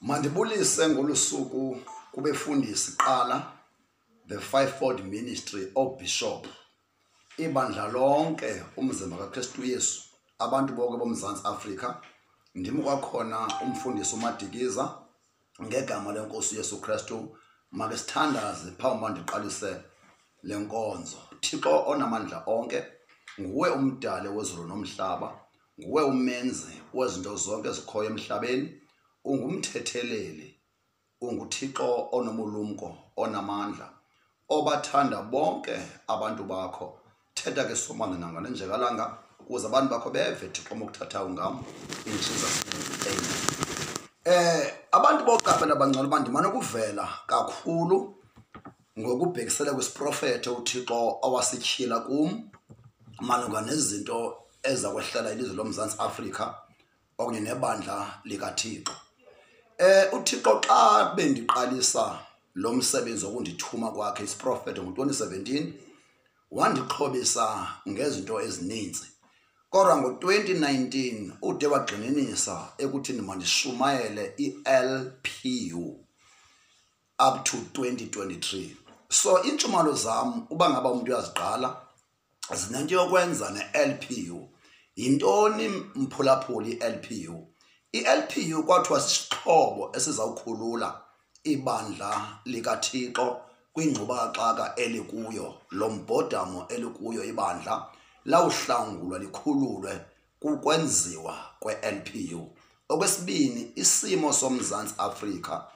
Mandibulise ngolu suku kubefundisi qala, the fivefold ministry, oobishop, ibandla lonke, umzimba kaKristu Yesu, abantu bonke boMzantsi Afrika. Ndim kwakhona umfundisi uMadikiza ngegama lenkosi Yesu Kristu. Make sithandaze phambi uba ndiqalise le nkonzo. Thixo onamandla onke, nguwe umdali wezulu nomhlaba, nguwe umenzi wezinto zonke ezikhoyo emhlabeni, ungumthetheleli, unguThixo onobulumko, onamandla, obathanda bonke abantu bakho. Thetha ke Somandla nangale njekalanga ukuze abantu bakho beve, Thixo, mokuthathayo ngam. In Jesus name, amen. Abantu boqaphela bangcono uba ndimane ukuvela kakhulu ngokubhekisela kwisiprofetho uThixo awasityhila kum malunga nezinto eza kwehlela ilizwe loMzantsi Afrika okunye nebandla likaThixo. UThixo xa bendiqalisa lo msebenzi wokundithuma kwakhe isiprofetho ngo-2017 wandixhobisa ngezinto ezininzi. Kodwa ngo-2019 ude wagxininisa ekuthini mandishumayele i-LPU up to 2023. So iintshumayelo zam, uba ngaba umntu uyaziqala, zinento yokwenza ne-LPU. Yintoni, mphulaphuli, i-LPU? I-LPU kwathiwa sisixhobo esizawukhulula ibandla likaThixo kwingxubakaxaka elikuyo, lo mbhodamo elikuyo ibandla lawuhlangulwa likhululwe kukwenziwa kwe-LPU. Okwesibini, isimo soMzantsi Afrika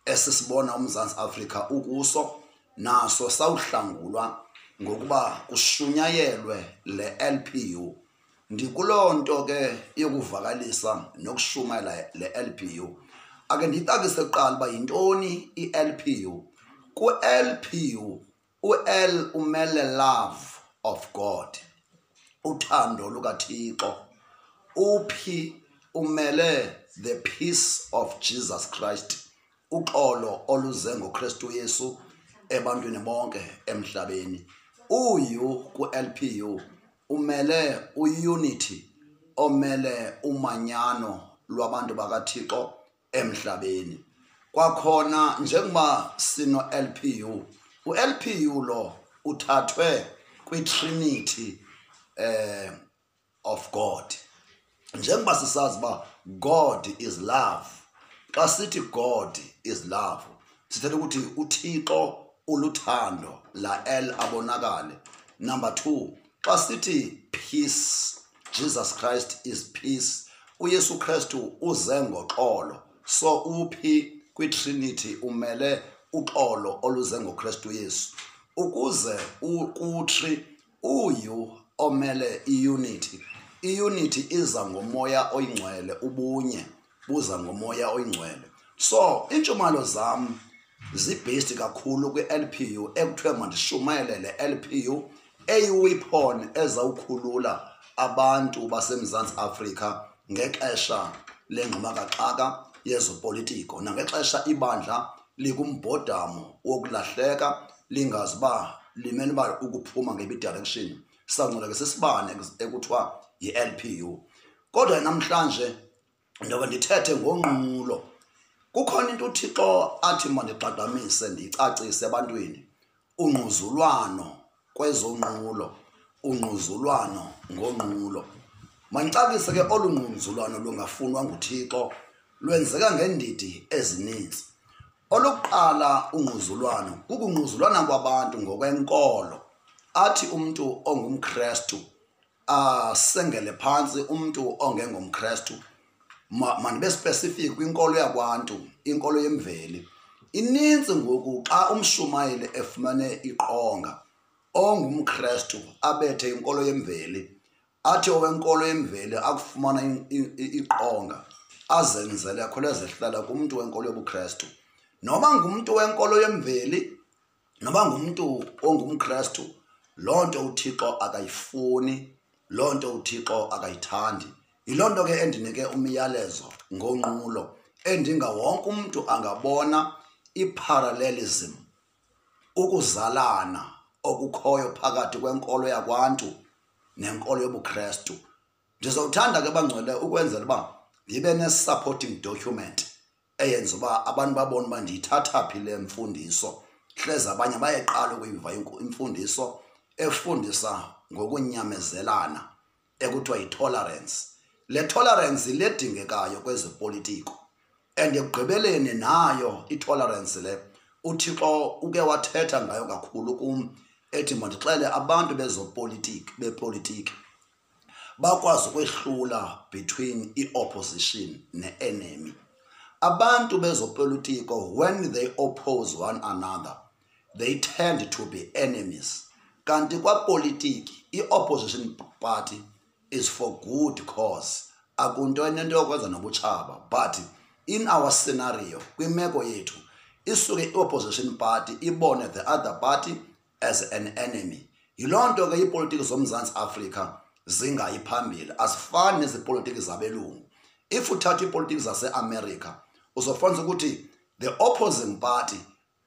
esisibona uMzantsi Afrika ukuso naso sawuhlangulwa ngokuba kushunyayelwe le LPU. Ndikuloo nto ke yokuvakalisa nokushumayela le LPU. Ake ndiyicacise kuqala uba yintoni i-LPU. Ku-LPU, u-L umele love of God, uthando lukaThixo. U-P umele the peace of Jesus Christ, uxolo oluze ngoKristu Yesu ebantwini bonke emhlabeni. U-U ku-LPU umele uunity, omele umanyano lwabantu bakaThixo emhlabeni. Kwakhona njengoba sino LPU, uLPU lo uthathwe kwiTrinity of God. Njengoba sisazi uba God is love, xa sithi God is love sithetha ukuthi uThixo uluthando, la L abonakale. Number 2, xa sithi peace, Jesus Christ is peace, uYesu Kristu uze ngoxolo. So uphi kwiTrinity umele uxolo oluze ngoKristu Yesu. Ukuze kuthi uyu omele iunity, iunity iza ngomoya oyingcwele, ubunye buza ngomoya oyingcwele. So intshumayelo zam zibased kakhulu kwi-LPU ekuthiwe mandishumayele le LPU eyi-weapon ezawukhulula abantu baseMzantsi Afrika ngexesha lengxubakaxaka yezopolitiko nangexesha ibandla likumbhodamo wokulahleka, lingazi uba limele uba ukuphuma ngeyiphi direction. Sawunceda ke sisibane ekuthiwa yi-LPU. Kodwa namhlanje ndobe ndithethe ngonqulo. Kukhona into uThixo athi mandigqagqamise ndiyicacise ebantwini, ungquzulwano kwezonqulo, ungquzulwano ngonqulo. Mandicacise ke, olu ngquzulwano lungafunwa nguThixo lwenzeka ngeendidi ezininzi. Olokuqala ungquzulwano kukungquzulwana kwabantu ngokwenkolo. Athi umntu ongumKrestu asengele phantsi umntu ongengomKrestu. Mandibe specific kwinkolo yakwaNtu, inkolo yemveli. Ininzi ngoku xa umshumayeli efumene iqonga ongumKrestu abethe inkolo yemveli, athi owenkolo yemveli akufumana iqonga azenzele akhweleze ehlala kumntu wenkolo yobuKrestu. Noba ngumntu wenkolo yemveli, noba ngumntu ongumKrestu, loo nto uThixo akayifuni, loo nto uThixo akayithandi. Yiloo nto ke endinike umyalezo ngonqulo, endinga wonke umntu angabona iparallelism, ukuzalana okukhoyo phakathi kwenkolo yakwaNtu nenkolo yobuKrestu. Ndizawuthanda ke bangcwele ukwenzela uba ndibe ne-supporting document. eyenza uba abantu babone uba ndiyithatha phi le mfundiso. Hleze abanye bayeqala ukuyiva imfundiso efundisa ngokunyamezelana ekuthiwa yi-tolerance. Le tolerance ledingekayo kwezepolitiko, and ekugqibeleni nayo i-tolerance le uThixo uke wathetha ngayo kakhulu kum, ethi mandixele abantu bezopolitiki, bepolitiki bakwazi ukwehlula between i-opposition ne-enemy. Abantu bezopolitiko, when they oppose one another, they tend to be enemies. Kanti kwapolitiki i-opposition party is for good cause, akunto enento yokwenza nobutshaba. But in our scenario, kwimeko yethu, isuke i-opposition party ibone the other party as an enemy. Yiloo nto ke iipolitiki zoMzantsi Afrika zingayi phambili, azifani nezipolitiki zabelungu. If uthatha iipolitiki zaseAmerica, uzofumanisa ukuthi the opposing party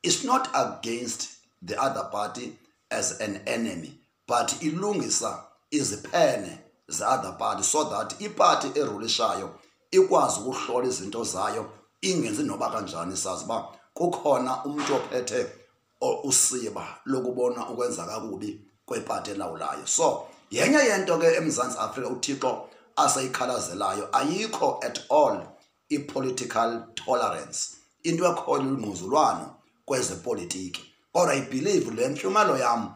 is not against the other party as an enemy, but ilungisa iziphene ze-other party so that iparty erulishayo ikwazi ukuhlola izinto zayo, ingenzi noba kanjani. Sazi uba kukhona umntu ophethe usiba lokubona ukwenza kakubi kwepati elawulayo. So yenye yento ke eMzantsi Afrika uThixo aseyikhalazelayo, ayikho at all i-political tolerance. Into ekhoyo lungquzulwano kwezepolitiki. Kodwa I believe le ntshumayelo yam,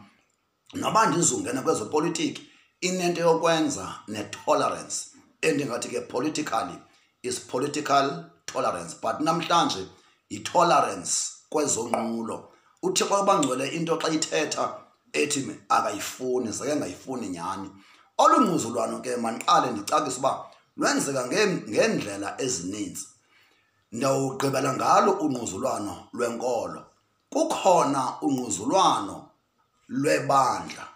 noba ndizungena kwezepolitiki, inento yokwenza ne-tolerance, endingathi ke politically is political tolerance, but namhlanje yi-tolerance kwezonqulo. UThixo abangcwele into xa ithetha ethi akayifuni, zake ngayifuni nyhani. Olu ngquzulwano ke mandiqale ndicacise uba lwenzeka ngeendlela ezininzi. Ndawugqibela ngalo ungquzulwano lwenkolo. Kukhona ungquzulwano lwebandla.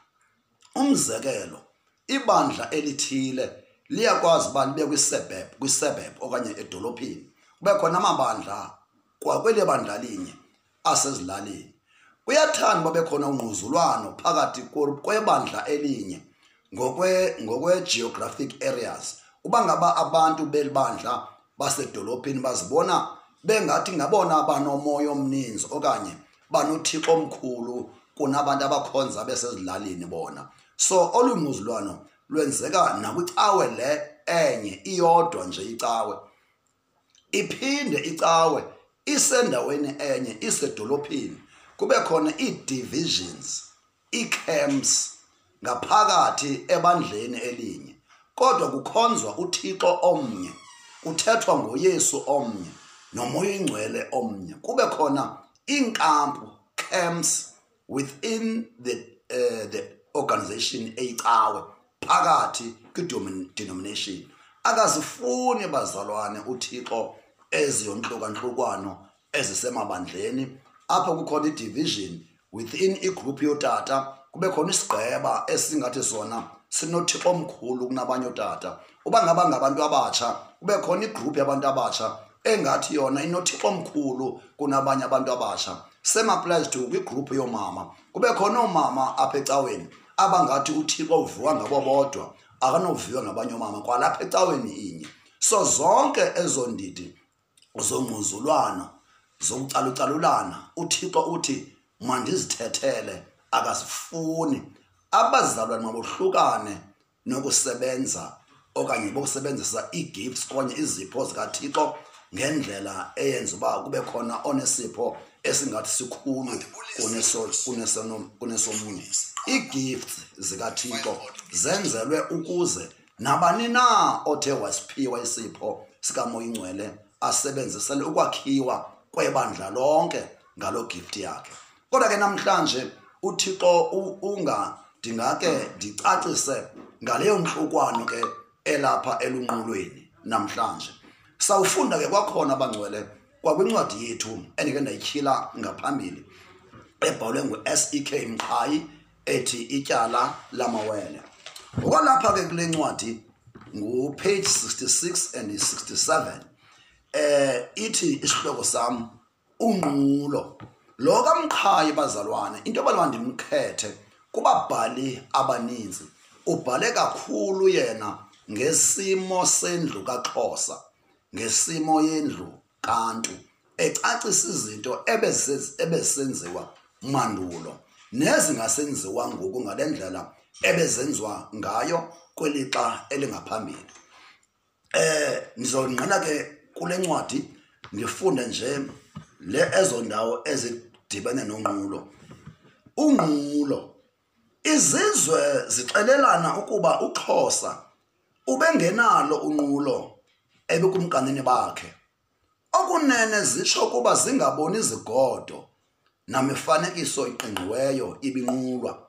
Umzekelo, ibandla elithile liyakwazi uba libe kwi-suburb okanye edolophini, kube khona amabandla kwakweli bandla linye asezilalini. Kuyathanda uba bekhona ungquzulwano phakathi kwebandla elinye ngokwe-geographic areas. Uba ngaba abantu beli bandla basedolophini bazibona bengathi ngabona banomoya omninzi okanye banoThixo omkhulu kunabantu abakhonza besezilalini bona. So olu ngquzulwano lwenzeka nakwicawe le enye, iyodwa nje icawe. Iphinde icawe isendaweni enye, isedolophini, kube khona ii-divisions, ii-camps ngaphakathi ebandleni elinye, kodwa kukhonzwa uThixo omnye, kuthethwa ngoYesu omnye noMoya oyiNgcwele omnye. Kube khona iinkampu, camps within the organization eyicawe phakathi kwi-denomination. Akazifuni bazalwane uThixo eziyontlukantlukano ezisemabandleni. Apho kukhona i-division within igroup yotata, kube khona isigqeba esingathi sona sinoThixo omkhulu kunabanye ootata. Uba ngaba ngabantu abatsha, kube khona igroup yabantu abatsha engathi yona inoThixo omkhulu kunabanye abantu abatsha. Same applies to kwigroup yoomama, kube khona oomama apha ecaweni abangathi uThixo uviwa ngabo bodwa, akanoviwa ngabanye oomama kwalapha ecaweni inye. So zonke ezo ndidi zongquzulwano zokucalucalulana, uThixo uthi mandizithethele, akazifuni. Abazalwane mabohlukane nokusebenza okanye bokusebenzisa ii-gifts okanye izipho zikaThixo ngendlela eyenza uba kube khona onesipho esingathi sikhulu kunesomunye. Ii-gifts zikaThixo zenzelwe ukuze nabani na othe wasiphiwa isipho sikaMoya oyiNgcwele asebenzisele ukwakhiwa kwebandla lonke ngaloo gift yakhe. Kodwa ke namhlanje uThixo ndingake ndicacise ngaleyo ntlukwano ke elapha elunqulweni namhlanje. Sawufunda ke kwakhona bangcwele kwakwincwadi yethu endike ndayityhila ngaphambili ebhalwe ngu-S.E.K. Mqhayi ethi Ityala Lamawele. Ngokwalapha ke kule ncwadi ngu-page 66 and 67, ithi isihloko sam unqulo. Lo kaMqhayi bazalwane, into yoba ndimkhethe kubabhali abaninzi, ubhale kakhulu yena ngesimo sendlu kaXhosa, ngesimo yendlu kaNtu ecacisa izinto ebezisenziwa mandulo nezingasenziwa ngoku ngale ndlela ebezenziwa ngayo kwelixa elingaphambili. Ndizongqina ke kule ncwadi ndifunde nje le ezo ndawo ezidibene nonqulo. Unqulo, izizwe zixelelana ukuba uXhosa ubengenalo unqulo ebukumkanini bakhe. Okunene zitsho ukuba zingaboni zigodo namifanekiso iqingqiweyo ibinqulwa.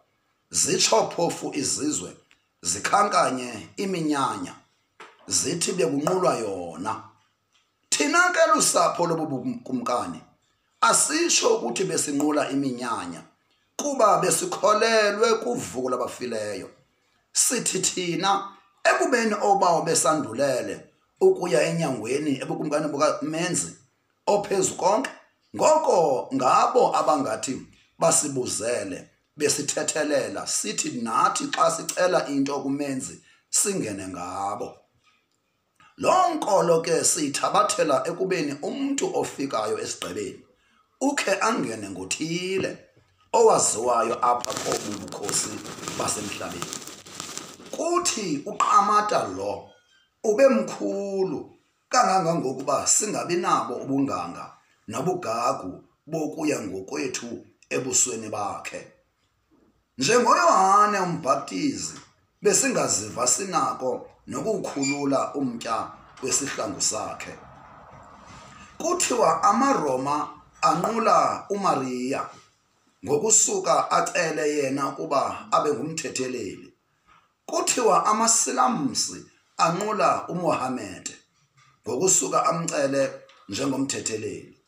Zitsho phofu izizwe zikhankanye iminyanya zithi bekunqulwa yona. Thina ke lusapho lobu bukumkani asitsho ukuthi besinqula iminyanya kuba besikholelwe kuvuko lwabafileyo. Sithi thina ekubeni obawo besandulele ukuya enyangweni ebukumkani bukaMenzi ophezu konke, ngoko ngabo abangathi basibuzele besithethelela sithi nathi xa sicela into kuMenzi singene ngabo. Loo nkolo ke siyithabathela ekubeni umntu ofikayo esigqebeni ukhe angene ngothile owaziwayo apha kobu bukhosi basemhlabeni. Kuthi uQamata lo ube mkhulu kangangangokuba singabi nabo ubunganga nobugagu bokuya ngokwethu ebusweni bakhe. NjengoYohane uMbhaptizi besingaziva sinako nokuwukhulula umtya wesihlangu sakhe. Kuthiwa amaRoma anqula uMariya ngokusuka acele yena ukuba abe ngumthetheleli. Kuthiwa amaSilamsi anqula uMohamede ngokusuka amcele njengomthetheleli.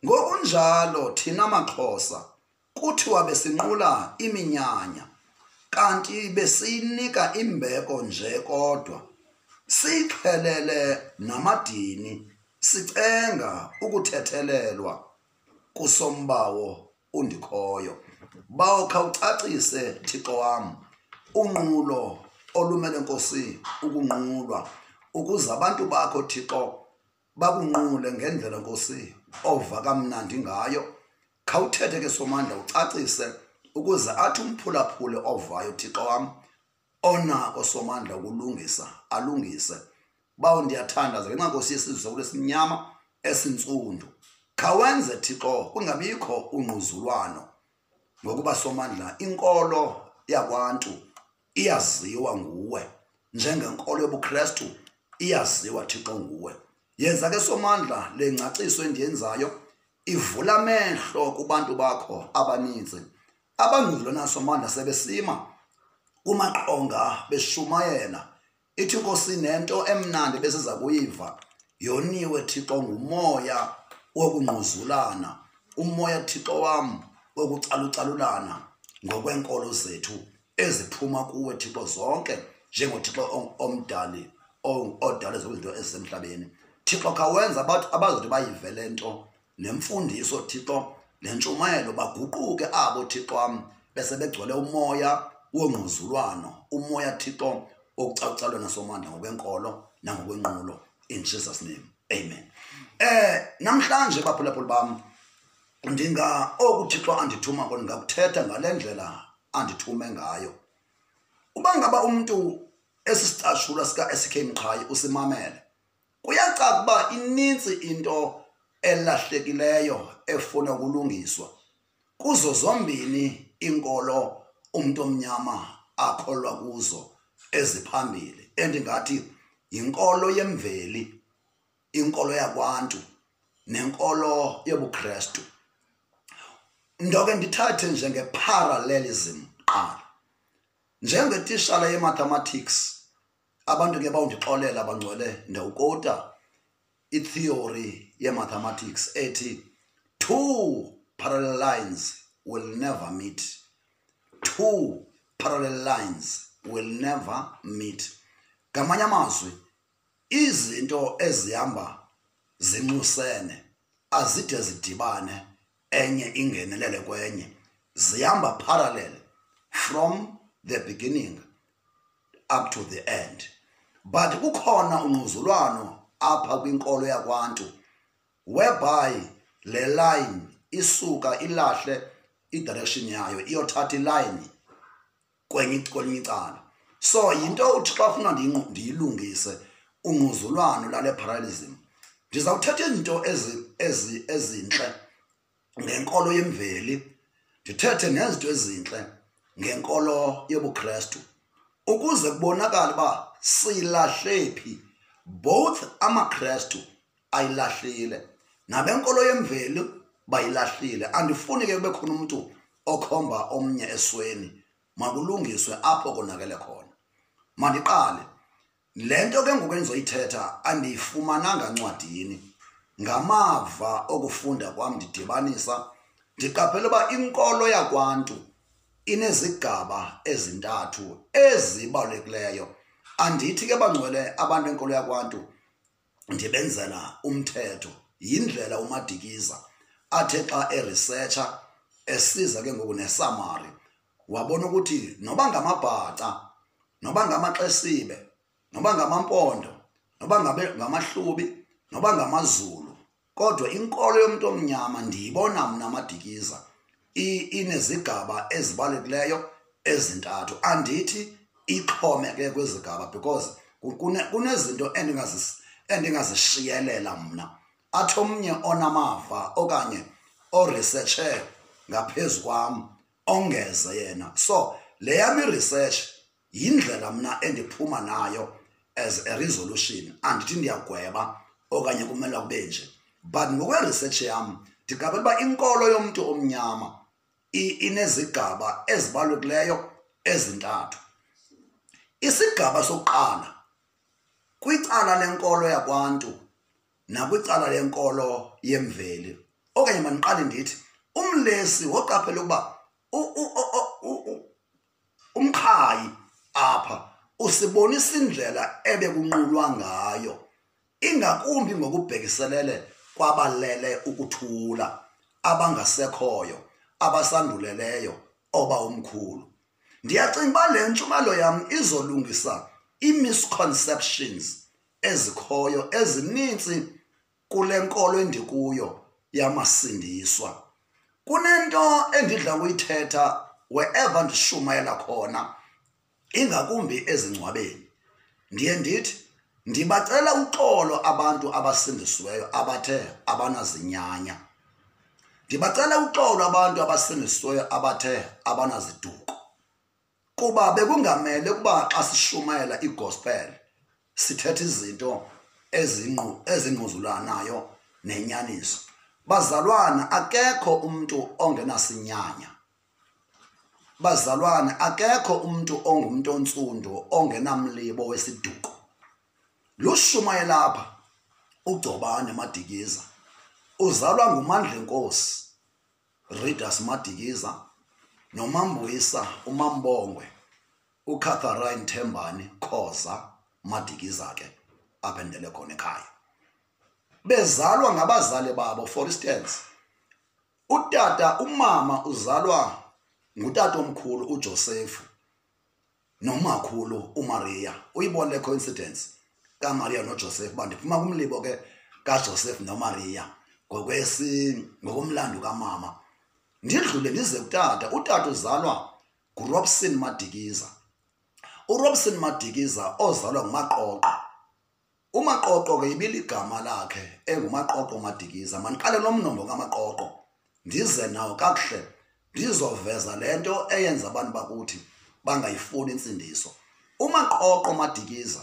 Ngokunjalo thina maXhosa kuthiwa besinqula iminyanya kanti besiyinika imbeko nje kodwa siyixhelele namadini sicenga ukuthethelelwa kusombawo uNdikhoyo. Bawo khawucacise Thixo wam unqulo olumele Nkosi ukunqulwa ukuze abantu bakho Thixo bakunqule ngendlela Nkosi ova kamnandi ngayo. Khawuthethe ke Somandla ucacise ukuze athi umphulaphuli ovayo Thixo wam onako Somandla ukulungisa alungise. Bawo ndiyathandaza ngenxa Nkosi yesizwe sakulo esimnyama esintsundu, khawenze Thixo kungabikho ungquzulwano, ngokuba Somandla inkolo yakwaNtu iyaziwa nguwe njengenkolo yobuKrestu iyaziwa Thixo nguwe. Yenza ke Somandla le ngcaciso endiyenzayo ivula amehlo kubantu bakho abaninzi abangquzulana Somandla sebesima kumaqonga beshumayela. Ithi Nkosi nento emnandi besiza kuyiva yoniwe Thixo ngumoya wokungquzulana, umoya Thixo wam wokucalucalulana ngokwenkolo zethu eziphuma kuwe Thixo zonke njengoThixo omdali odala zonke izinto ezisemhlabeni. Thixo khawenza abazothi bayive le nto nemfundiso Thixo nentshumayelo baguquke abo Thixo wam bese begcwele umoya wongquzulwano, umoya Thixo wokucalucalulana Somandla ngokwenkolo nangokwenqulo, in Jesus name amen. Namhlanje baphulaphuli bam ndinga oku Thixo andithuma kona ndingakuthetha ngale ndlela andithume ngayo. Uba ngaba umntu esi sicashulwa sika-SK Mqhayi usimamele, kuyacaca uba inintsi into elahlekileyo efuna ukulungiswa kuzo zombini iinkolo umntu omnyama akholwa kuzo eziphambili, endingathi yinkolo yemveli, inkolo yakwaNtu nenkolo yobuKrestu. Ndoke ndithathe njenge-parallelism kuqala. Njengetishala ye-mathematics, abantu ke bawundixolela bangcwele, ndawukota i-theory ye-mathematics ethi two parallel lines will never meet. Two parallel lines will never meet. Ngamanye amazwi, izinto ezihamba zinxusene azide zidibane enye ingenelele kwenye, zihamba parallel from the beginning up to the end. But kukhona ungquzulwano apha kwinkolo yakwaNtu whereby le line isuka ilahle i-direction yayo iyothatha ilayini kwenye kwelinye icala. So yinto uThixo afuna ndiyilungise, ungquzulwano lale parallelism. Ndizawuthetha izinto ezintle ngenkolo yemveli, ndithethe nezinto ezintle ngenkolo yobuKristu, ukuze kubonakale uba silahle phi. Both amaKristu ayilahlile nabenkolo yemveli bayilahlile. Andifuni ke kube khona umntu okhomba omnye esweni, makulungiswe apho konakele khona. Mandiqale le nto ke ngoku endizoyithetha, andiyifumananga ncwadini, ngamava okufunda kwam ndidibanisa, ndiqaphele uba inkolo yakwaNtu inezigaba ezintathu ezibalulekileyo. Andithi ke bangcwele abantu enkolo yakwaNtu ndibenzela umthetho, yindlela uMadikiza athe xa eresearcha esiza ke ngoku nesamari wabona ukuthi noba ngamaBhaca, noba ngamaXesibe, noba ngamaMpondo, noba ngamaHlubi, noba ngamaZulu, kodwa inkolo yomuntu omnyama ndiyibona mna Madikiza inezigaba ezibalulekileyo ezintathu. Andithi ixhomeke kwezigaba because kunezinto endingazishiyelela mna, athi omnye onamava okanye oresearche ngaphezu kwam ongeze yena. So le yam i-research yindlela mna endiphuma nayo as a resolution, andithi ndiyagweba okanye kumele kube nje, but ngokwe-research yam ndiqaphela uba inkolo yomntu omnyama inezigaba ezibalulekileyo ezintathu. Isigaba sokuqala kwicala lenkolo yakwaNtu nakwicala lenkolo yemveli, okanye mandiqale ndithi umlesi woqaphela ukuba uMqhayi apha usibonisa indlela ebekunqulwa ngayo, ingakumbi ngokubhekiselele kwabalele ukuthula, abangasekhoyo, abasanduleleyo oba omkhulu. Ndiyacinga uba le ntshumayelo yam izolungisa ii-misconceptions ezikhoyo ezinintsi kule nkolo endikuyo yamasindiswa. Kunento endidla ngokuyithetha wherever ndishumayela khona, ingakumbi ezingcwabeni, ndiye ndithi ndibacela uxolo abantu abasindisiweyo abathe abanazinyanya, ndibacela uxolo abantu abasindisiweyo abathe abanaziduko, kuba bekungamele ukuba xa sishumayela igospel sithethe izinto ezingquzulanayo nenyaniso. Bazalwana, akekho umntu ongenasinyanya. Bazalwana, akekho umntu ongumntu ontsundu ongenamlibo wesiduko. Lushumayela apha uGcobane Madikiza, uzalwa nguMandlenkosi Readers Madikiza noMambuyisa uMambongwe uCatherine Thembani Khoza Madikiza ke apha endele khona ekhaya. Bezalwa ngabazali babo. For instance, utata, umama uzalwa ngutata omkhulu uJoseph nomakhulu uMaria. Uyibona le coincidence kaMaria noJoseph, uba ndiphuma kumlibo ke kaJoseph noMaria ngokomlando kamama. Ndidlule ndize kutata. Utata uzalwa nguRobson Madikiza. uRobson Madikiza ozalwa nguMaqoqo. UMaqoqo ke ibiligama lakhe enguMaqoqo Madikiza. Mandiqale lo mnombo kaMaqoqo ndize nawo kakuhle, ndizoveza le nto eyenza abantu bakuthi bangayifuni intsindiso. UMaqoqo Madikiza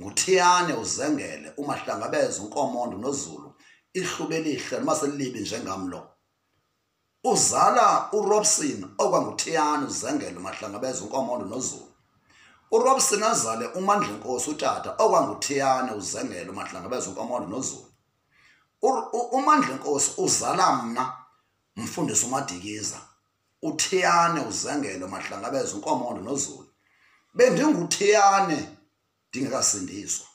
nguThiyane uZengele uMahlangabeza uNkomondo noZulu, iHlubi elihle noma selilibi njengamlo. Uzala uRobson okwanguThiyane uZengele uMahlangabeza uNkomondo noZulu. uRobson azale uMandlenkosi utata okwanguThiyane uZengele uMahlangabeza uNkomondo noZulu. UMandlenkosi uzala mna mfundisi uMadikiza, uThiyane uZengele uMahlangabeza uNkomondo noZulu. BendinguThiyane ndingekasindiswa.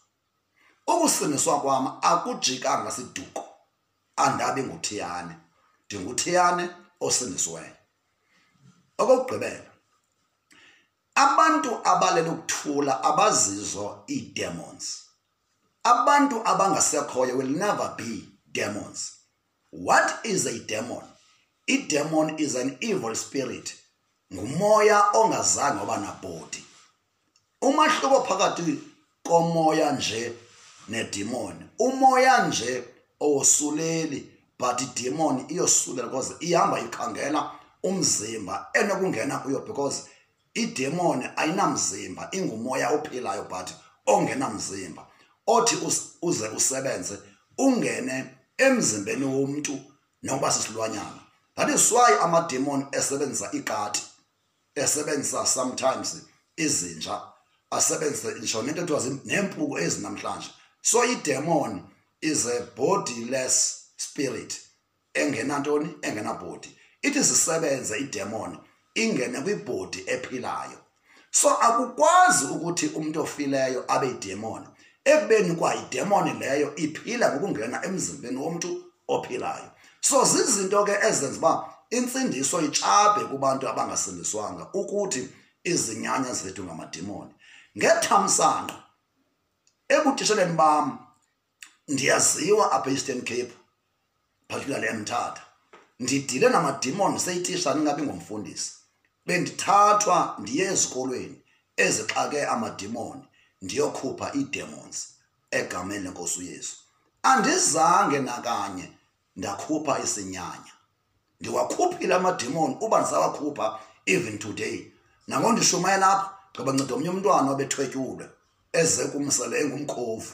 Ukusindiswa kwam akujikanga siduko, andabi nguThiyane, ndinguThiyane osindisiweyo. Okokugqibela, abantu abalele ukuthula abazizo ii-demons. Abantu abangasekhoyo will never be demons. What is a demon? I-demon is an evil spirit, ngumoya ongazange waba nabhodi. Umahluko phakathi komoya nje nedemon, umoya nje owosuleli, but idemon iyosulela because ihamba ikhangela umzimba enokungena kuyo, because idemon ayinamzimba, ingumoya ophilayo but ongenamzimba, othi uze usebenze ungene emzimbeni womntu nokuba sisilwanyana. That is why amademon esebenzisa ikati, esebenzisa sometimes izinja, asebenzise ngisho nento ethiwa neempuku ezi namhlanje. So idemon is a bodiless spirit engenantoni, engenabody. Ithi sisebenze idemon ingene kwibody ephilayo. So akukwazi ukuthi umuntu ofileyo abe idemon, ekubeni kwa idemon leyo iphila ngokungena emzimbeni womuntu ophilayo. So zizinto ke ezenza uba intsindiso itshabhe kubantu abangasindiswanga, ukuthi izinyanya zethu ngamademoni. Ngethamsanqa ebutisheleni bam ndiyaziwa apha e-Eastern Cape, particularly eMthatha, ndidile namademoni seyitisha ningabi ngumfundisi. Bendithathwa ndiye ezikolweni ezixake amademoni ndiyokhupha ii-demons egameni lenkosi uYesu. Andizange nakanye ndakhupha isinyanya. Ndiwakhuphile amademoni uba ndisawakhupha even today. Nango ndishumayela apha, ngoba nceda omnye umntwana obethwetyulwe eze kumsele engumkhovu.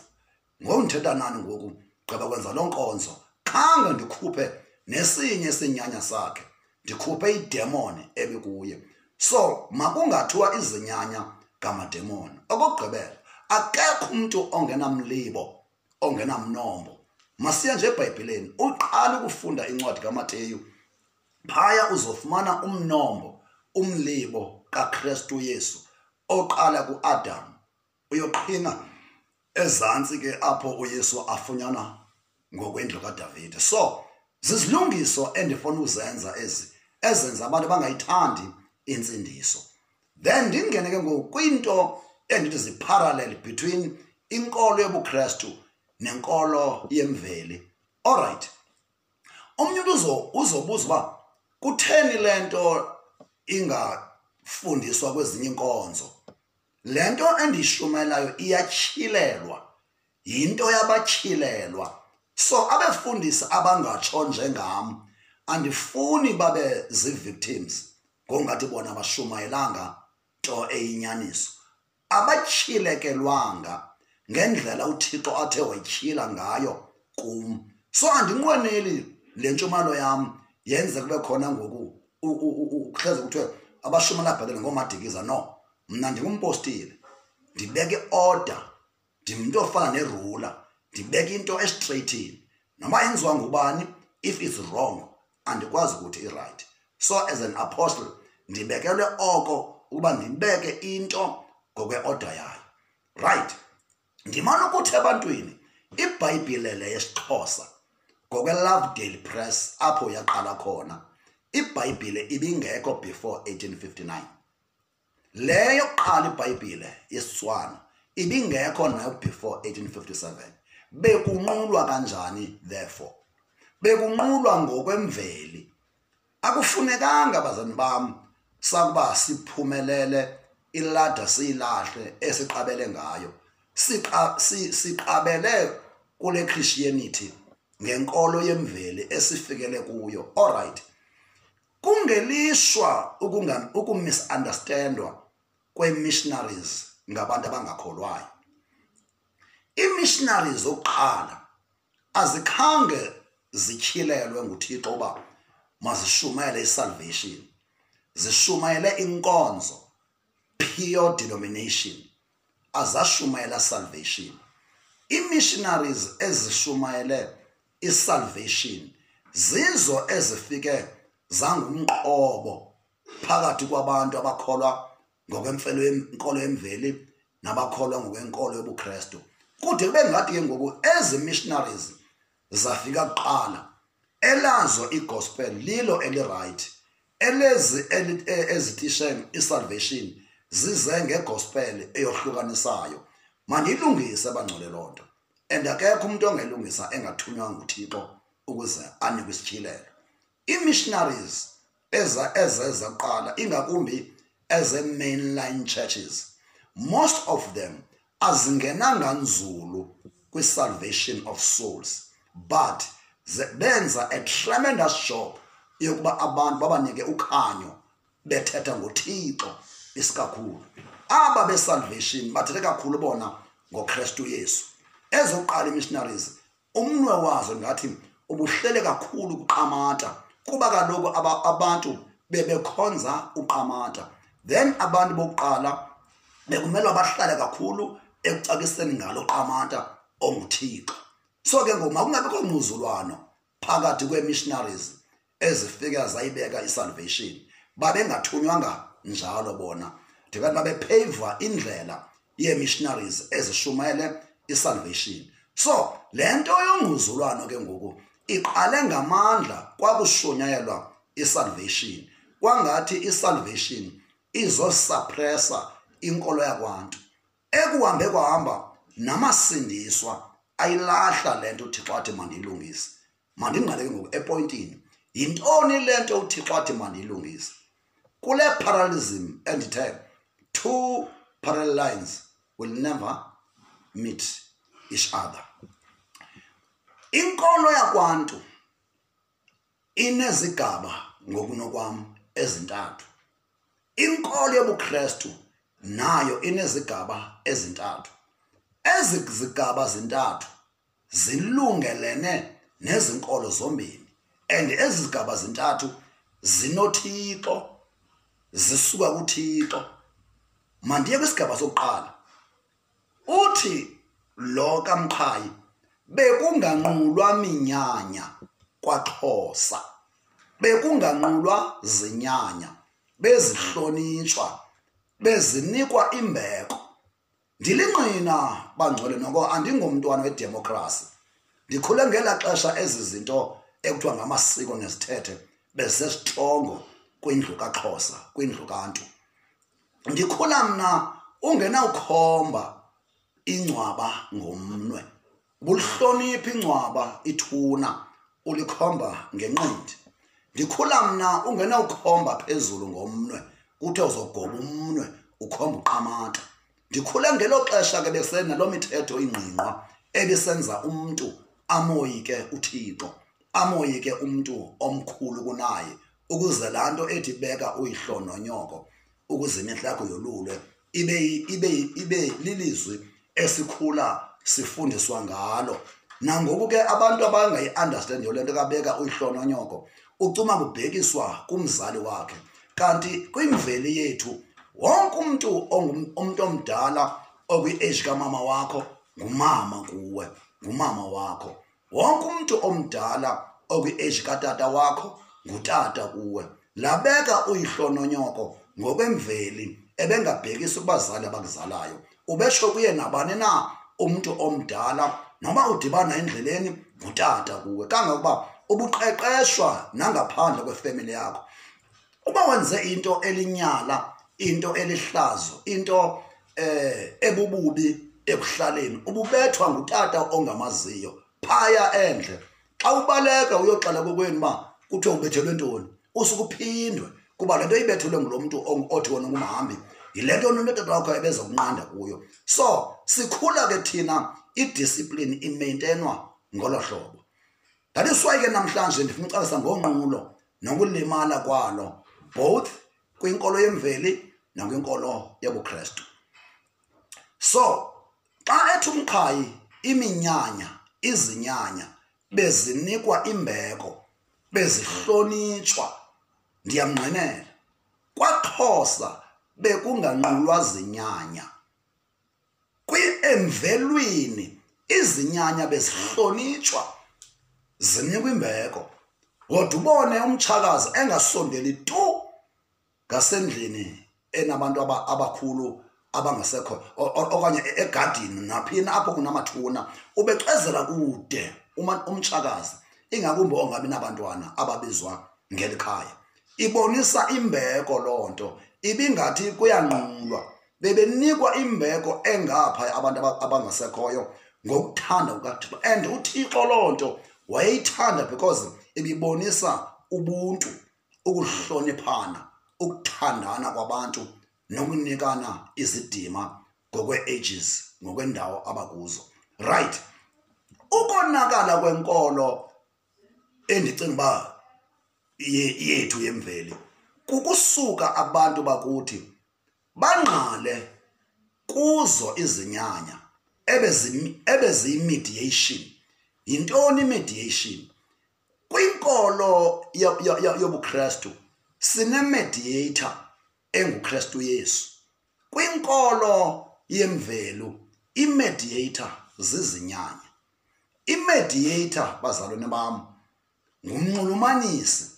Ngoku ndithetha nani ngoku, gqiba kwenza loo nkonzo, khange ndikhuphe nesinye isinyanya sakhe, ndikhuphe idemoni ebikuye. So makungathiwa izinyanya ngamademoni. Okokugqibela, akekho umntu ongenamlibo, ongenamnombo. Masiye nje eBhayibhileni, uqale ukufunda incwadi kaMateyu, phaya uzofumana umnombo, umlibo kaKristu Yesu oqala kuAdam uyoqhina ezantsi ke apho uYesu afunyanwa ngokwendlu kaDavide. So zizilungiso endifuna uzenza ezi ezenza abantu bangayithandi intsindiso. Then ndingene ke ngoku kwinto endithi zi-parallel between inkolo yobuKristu nenkolo yemveli. Alright, omnye umntu uzobuza uba kutheni le nto ingafundiswa kwezinye iinkonzo. Le nto endiyishumayelayo iyatyhilelwa, yinto yabatyhilelwa. So abefundisi abangatsho njengam andifuni babe zii-victims ngongathi bona bashumayelanga nto eyinyaniso. Abatyhilekelwanga ngendlela uThixo athe wayityhila ngayo kum. So andinqweneli le ntshumayelo yam yenze kube khona ngoku kuhleze kuthiwe abashumayela bhetele ngoomadikiza. No, mna ndingumpostile, ndibeka i-order, ndingumntu ofana nerula, ndibeka into estraight-ini. Noma yenziwa ngubani, if it's wrong andikwazi ukuthi i-right. So as an apostle ndibekelwe oko ukuba ndibeke into ngokwe-order yayo. Right, ndimane ukuthi ebantwini iBhayibhile le yesiXhosa ngokwe-Lovedale Press apho yaqala khona, iBhayibhile ibingekho before 1859. Le yokuqala iBhayibhile yesiTswana ibingekho nayo before 1857. Bekunqulwa kanjani therefore? Bekunqulwa ngokwemveli. Akufunekanga bazani bam sakuba siphumelele ilada siyilahle esiqabele ngayo. Siqabele kule Christianity ngenkolo yemveli esifikele kuyo. Alright, kungelishwa ukumisunderstandwa kwe-missionaries ngabantu abangakholwayo. Ii-missionaries zokuqala azikhange zityhilelwe nguThixo uba mazishumayele isalvation, zishumayele inkonzo, pure denomination, azashumayela salvation. Ii-missionaries ezishumayele isalvation zizo ezifike zangumqobo phakathi kwabantu abakholwa ngokwemfelo yenkolo yemveli nabakholwa ngokwenkolo yobuKristu. Kude kube ngathi ke ngoku ezi missionaries zafika kuqala, elazo igospel lilo eli-right, elezi ezitishe isalvation zize ngegospel eyohlukanisayo. Mandiyilungise bangcwele loo nto. And akekho umuntu ongelungisa engathunywa nguThixo ukuze anikwe isityhilelo. Ii-missionaries ezeza kuqala, ingakumbi eze-mainline churches, most of them azingenanga nzulu kwi-salvation of souls, but benza a tremendous job yokuba abantu babanike ukhanyo bethetha ngoThixo isikakhulu. Aba be-salvation bathethe kakhulu bona ngoKristu Yesu. Ezokuqala ii-missionaries, umnwe wazo ngathi ubuhlele kakhulu kuQamata, kuba kaloku abantu bebekhonza uQamata. Then abantu bokuqala bekumelwa bahlale kakhulu ekucakiseni ngalo Qamata onguThixo. So ke ngoku makungabikho ngquzulwano phakathi kwee-missionaries ezifika zayibeka i-salvation. Babengathunywanga njalo bona, ndikathi babepeva indlela yee-missionaries ezishumayele i-salvation. So le nto yongquzulwano ke ngoku iqale ngamandla kwakushunyayelwa i-salvation, kwangathi i-salvation izosuppressa inkolo yakwantu. Ekuhambe kwahamba namasindiswa ayilahla le nto uThixo athi mandiyilungise. Mandingqale ke ngoku epointini, yintoni le nto uThixo athi mandiyilungise? Kule parallelism endithe two parallel lines will never meet each other. Inkolo yakwantu inezigaba ngokunokwam ezintathu. Inkolo yobuKristu nayo inezigaba ezintathu. Ezi zigaba zintathu zilungelene nezinkolo zombini, and ezi zigaba zintathu zinoThixo, zisuka kuThixo. Mandiye kwisigaba sokuqala. Uthi lo kaMqhayi, bekunganqulwa minyanya kwaXhosa, bekunganqulwa zinyanya, bezihlonitshwa, bezinikwa imbeko. Ndilingqina bangcwele, noko andingomntwana wedemokhrasi. Ndikhule ngelaa xesha ezi zinto ekuthiwa ngamasiko nezithethe bezisesitrongo kwindlu kaXhosa, kwindlu kaNtu. Ndikhula mna ungenawukhomba ingcwaba ngomnwe, bulihlonipha ingcwaba, ithuna ulikhomba ngenqindi. Ndikhula mna ungenawukhomba phezulu ngomnwe, kuthe uzogoba umnwe ukhomba uQamata. Ndikhule ngelo xesha ke besenaloo mithetho ingqingqwa ebisenza umntu amoyike uThixo, amoyike umntu omkhulu kunaye, ukuze laa nto ethi beka uyihlo nonyoko ukuze imihla yakho yolulwe ibe lilizwi esikhula sifundiswa ngalo. Nangoku ke abantu abangayi-understandiyo le nto kabeka uyihlo nonyoko, ucuma kubhekiswa kumzali wakhe, kanti kwimveli yethu wonke umntu umntu omdala okwi-age kamama wakho ngumama kuwe, ngumama wakho. Wonke umntu omdala okwi-age katata wakho ngutata kuwe. Labeka uyihlo nonyoko ngokwemveli ebengabhekisi kubazali abakuzalayo, ubesho kuye nabani na umntu omdala noma udibana endleleni ngutata kuwe, kangangokuba ubuqeqeshwa nangaphandle kwefemeli yakho. Uba wenze into elinyala, into elihlazo, into ebububi ekuhlaleni, ububethwa ngutata ongamaziyo phaya endle. Xa ubaleka uyoxela kokwenu uba kuthiwe ubethelwe ntoni, usuke uphindwe, kuba le nto ibethelwe ngulo mntu othi wona ngumhambi yile nto notata wakho ebeza kunqanda kuyo. So sikhula ke thina idiscipline imaintainwa ngolo hlobo. That is why ke namhlanje ndifuna ucacisa ngonqulo nokulimala kwalo, both kwinkolo yemveli nakwinkolo yobuKristu. So xa ethi uMqhayi iminyanya, izinyanya bezinikwa imbeko, bezihlonitshwa, ndiyamngqinela. KwaXhosa bekunganqulwa zinyanya. Emvelweni izinyanya bezihlonitshwa, zinikwa imbeko. Kodwa ubone umtshakazi engasondeli tu ngasendlini enabantu abakhulu abangasekho, okanye egadini, naphina apho kunamathuna, ubecwezela kude umtshakazi, ingakumbi ongabi nabantwana ababizwa ngeli khaya. Ibonisa imbeko loo nto, ibingathi kuyanqulwa. Bebenikwa imbeko engapha abantu abangasekhoyo ngokuthanda kukaThixo. And uThixo loo nto wayeyithanda because ibibonisa ubuntu, ukuhloniphana, ukuthandana kwabantu nokunikana izidima ngokwe-ages, ngokwendawo abakuzo. Right, ukonakala kwenkolo endicinga uba yethu yemveli kukusuka abantu bakuthi bangqale kuzo izinyanya ebeziyimediation. Yintoni imediation? Kwinkolo yobuKristu sine-mediator enguKristu Yesu. Kwinkolo yemvelo imediator zizinyanya. Imediator, bazalwane bam, ngumnxulumanisi,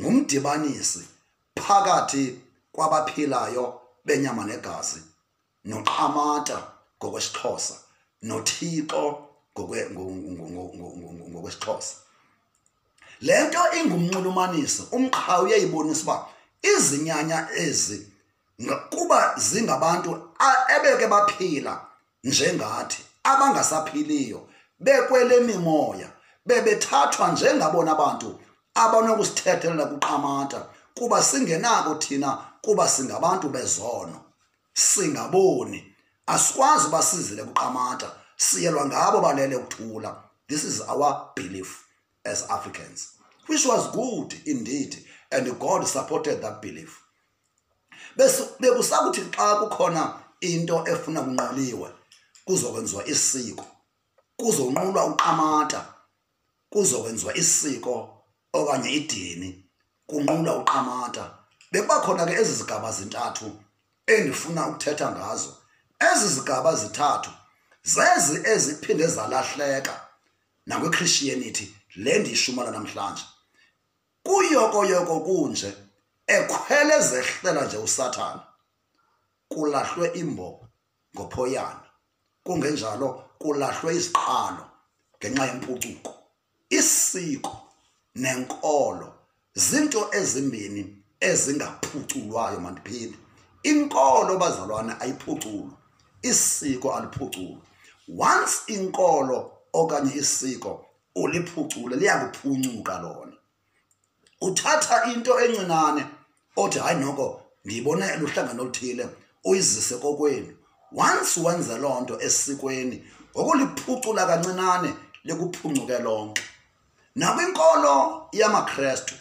ngumdibanisi phakathi kwabaphilayo benyama negazi noQamata ngokwesiXhosa, noThixo ngokwesiXhosa. Le nto ingumnxulumanisi, umqhawe uyayibonisa uba izinyanya ezi kuba zingabantu ebeke baphila njengathi, abangasaphiliyo bekwele mimoya, bebethathwa njengabona bantu abanokusithethelela kuQamata, kuba singenako thina, kuba singabantu bezono, singaboni, asikwazi uba sizile kuQamata, siyelwa ngabo balele ukuthula. This is our belief as Africans, which was good indeed, and God supported that belief. Bekusakuthi xa kukhona into efuna kunquliwe, kuzokwenziwa isiko, kuzonqulwa uQamata, kuzokwenziwa isiko okanye idini, kunqulwa uQamata. Bekuba khona ke ezi zigaba zintathu endifuna ukuthetha ngazo. Ezi zigaba zithathu zezi eziphinde zalahleka nakwiChristianity le ndiyishumala namhlanje. Kuyokoyoko kunje, ekhwele zehlela nje uSathana, kulahlwe imbo ngophoyana, kungenjalo kulahlwe iziqalo ngenxa yempucuko. Isiko nenkolo zinto ezimbini ezingaphuculwayo. Mandiphinde, inkolo bazalwane ayiphuculwa, isiko aliphuculwa. Once inkolo okanye isiko uliphucule, liyakuphuncuka lona. Uthatha into encinane othi hayi noko ndiyibone luhlangano oluthile, uyizise kokwenu. Once wenze loo nto esikweni, ngokuliphucula kancinane likuphuncuke lonke. Nakwinkolo yamaKrestu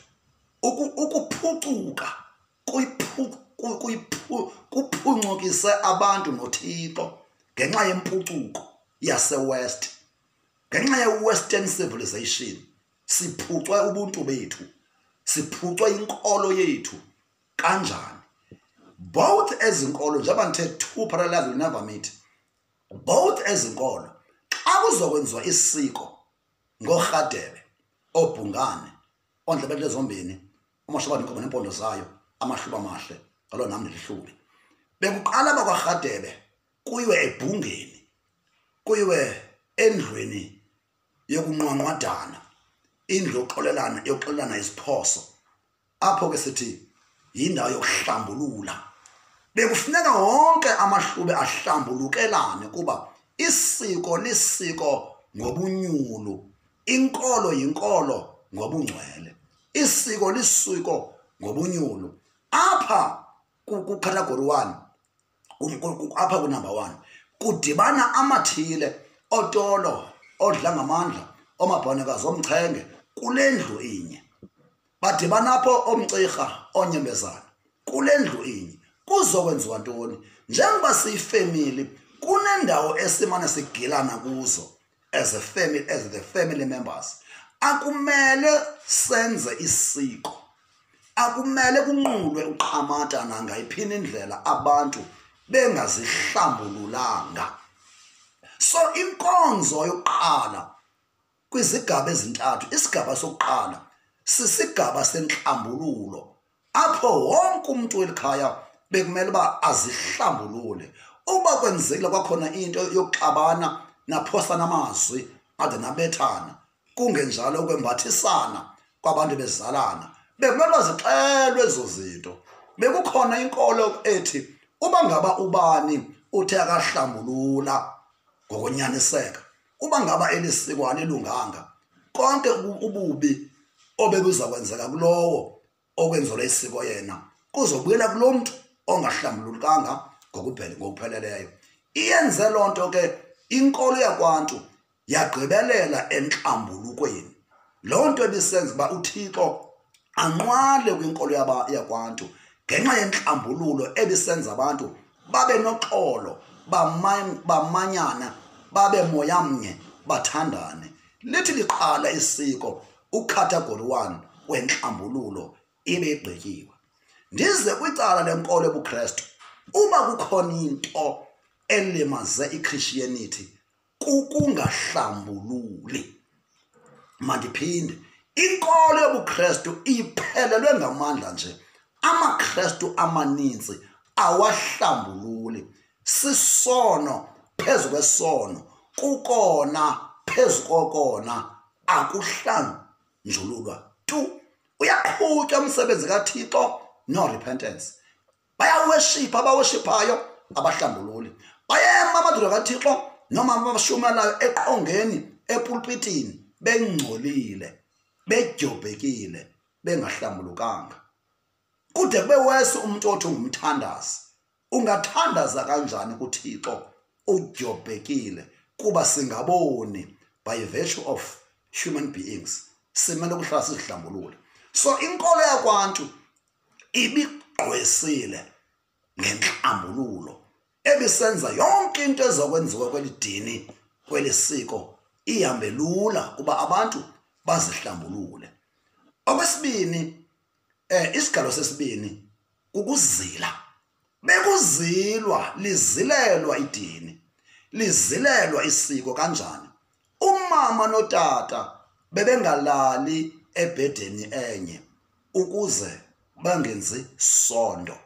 ukuphucuka kuphuncukise abantu noThixo ngenxa yempucuko yaseWest, ngenxa ye-Western civilization. Siphucwe ubuntu bethu, siphucwe inkolo yethu. Kanjani? Both ezinkolo, njengoba ndithe two parallels will never meet, both ezinkolo xa kuzokwenziwa isiko ngoRhadebe, oBhungane, oNdlebele zombini, uMashobane inkomo nempondo zayo, amahluba amahle ngalo nam ndilihlube. Bekuqala bakwaRhadebe kuyiwe ebhungeni, kuyiwe endlwini yokunqwanqwadana, indlu yokuxolelana, yokuxolelana iziphoso. Apho ke sithi yindawo yokuhlambulula. Bekufuneka wonke amaHlubi ahlambulukelane, kuba isiko lisiko ngobunyulu, inkolo yinkolo ngobungcwele, isiko lisiko ngobunyulu. Apha ku-category 1, apha ku-number 1 kudibana amathile, otolo, odla ngamandla, omabhanekazi, omchenge kule ndlu inye. Badibana apho omcirha, onyembezana kule ndlu inye. Kuzokwenziwa ntoni? Njengoba siyifemili, kunendawo esimane sigilana kuzo as a family, as the family members. Akumele senze isiko, akumele kunqulwe uQamata nangayiphini indlela abantu bengazihlambululanga. So inkonzo yokuqala kwizigaba ezintathu, isigaba sokuqala sisigaba senhlambululo, apho wonke umuntu welikhaya bekumele uba azihlambulule. Uba kwenzekile kwakhona into yokuxabana, naphosana amazwi ade nabethana, kungenjalo ukwembathisana kwabantu bezalana, bekumele uba zixelwe ezo zinto. Bekukhona inkolo ethi uba ngaba ubani uthe akahlambulula ngokunyaniseka, Uba ngaba eli siko alilunganga, konke ububi obebuza kwenzeka kulowo okwenzelwa isiko yena kuzobuyela kulo mntu ongahlambulukanga ngokupheleleyo. Iyenze loo nto ke inkolo yakwaNtu yagqibelela entlambulukweni. Loo nto ebisenza uba uThixo anqwale kwinkolo yakwaNtu ngenxa yentlambululo ebisenza abantu babe noxolo, bamanyana, babe moya mnye, bathandane. Lithi liqala isiko ucategory 1 wentlambululo ibe igqityiwe. Ndize kwicala lenkolo yobuKrestu, uba kukhona into elimaze iChristianity kukungahlambululi. Mandiphinde, inkolo yobuKrestu iphelelwe ngamandla nje. AmaKrestu amaninzi awahlambululi. Sisono phezu kwesono, kukona phezu kokona, akuhlanjululwa tu. Uyaqhutywa umsebenzi kaThixo, no repentance. Bayaweshipha abaweshiphayo, abahlambululi. Bayema amadoda kaThixo noma abashumelayo eqongeni, epulpitini, bengcolile, bedyobhekile, bengahlambulukanga. Kude kube wese umuntu othi ungumthandazi. Ungathandaza kanjani kuThixo udyobhekile? Kuba singaboni by virtue of human beings, simele ukuhlala sizihlambulule. So inkolo yakwaNtu ibigqwesile ngenhlambululo ebisenza yonke into ezokwenziwa kweli dini, kweli siko, ihambe lula kuba abantu bazihlambulule. Okwesibini, isigalo sesibini kukuzila. Bekuzilwa, lizilelwa idini, lizilelwa isiko. Kanjani? Umama notata bebengalali ebhedeni enye ukuze bangenzi sondo.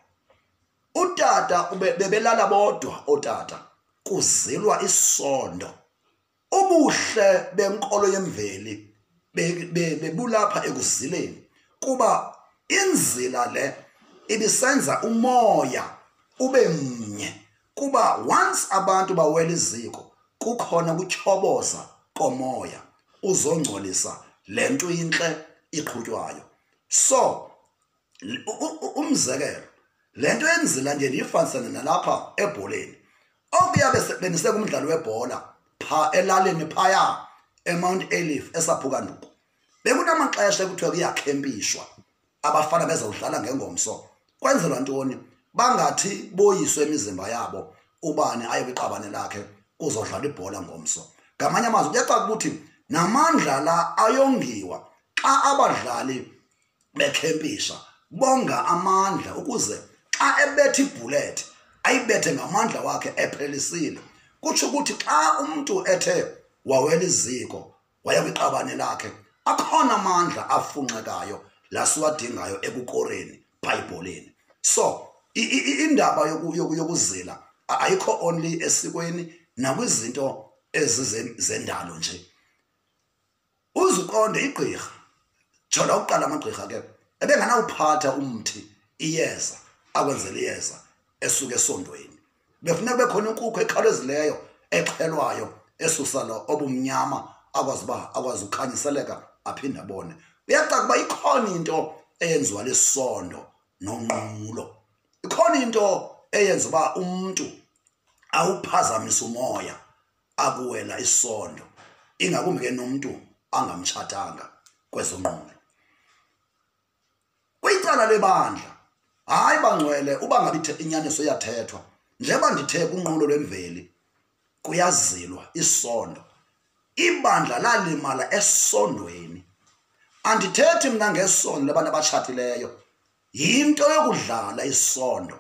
Utata bebelala bodwa otata, kuzilwa isondo. Ubuhle benkolo yemveli bebulapha ekuzileni, kuba inzila le ibisenza umoya ube mnye. Kuba once abantu bawela iziko, kukhona ukutyhoboza komoya uzongcolisa lento intle iqhutywayo. So umzekelo, lento yenzila nje ndiyifanisane nalapha ebholeni. Okuya benise kumdlalo webhola pha elalini phaya eMount Ayliff eSaphukanduku, bekunamaxesha ekuthiwa kuyakhempishwa, abafana bezawudlala ngengomso. Kwenzelwa ntoni? Bangathi boyiswe imizimba yabo, ubani aye kwiqabane lakhe kuzodlala ibhola ngomso. Ngamanye amazwi kuyacaca ukuthi namandla la ayongiwa xa abadlali bekhempisha, bonga amandla ukuze xa ebetha ibhulethi ayibethe ngamandla wakhe ephelisile. Kutsho ukuthi xa umuntu ethe wawela iziko waya kwiqabane lakhe, akhona amandla afunxekayo lasiwadingayo ekukoreni phayibholeni. So indaba yokuzila ayikho only esikweni, nakwizinto ezizendalo nje. Uzuqonde igqirha, jola uqala amagqirha ke ebenganawuphatha umthi iyeza akwenzela iyeza esuke esondweni. Befuneka bekhona inkukhu ekhawulezileyo exhelwayo esusa lo obumnyama, akwazi uba akwazi ukukhanyiseleka aphinde abone. Kuyacaca uba ikhona into eyenziwa lisondo nonqulo. Ikhona into eyenza uba umntu awuphazamise umoya akuwela isondo, ingakumbi ke nomuntu angamtshatanga kwezonqulo. Kwicala lebandla, hayi bangcwele, uba ngabe inyaniso iyathethwa, njengoba ndithe kunqulo lwemveli kuyazilwa isondo, ibandla lalimala esondweni. Andithethi mna ngesondo labantu abatshatileyo, yinto yokudlala isondo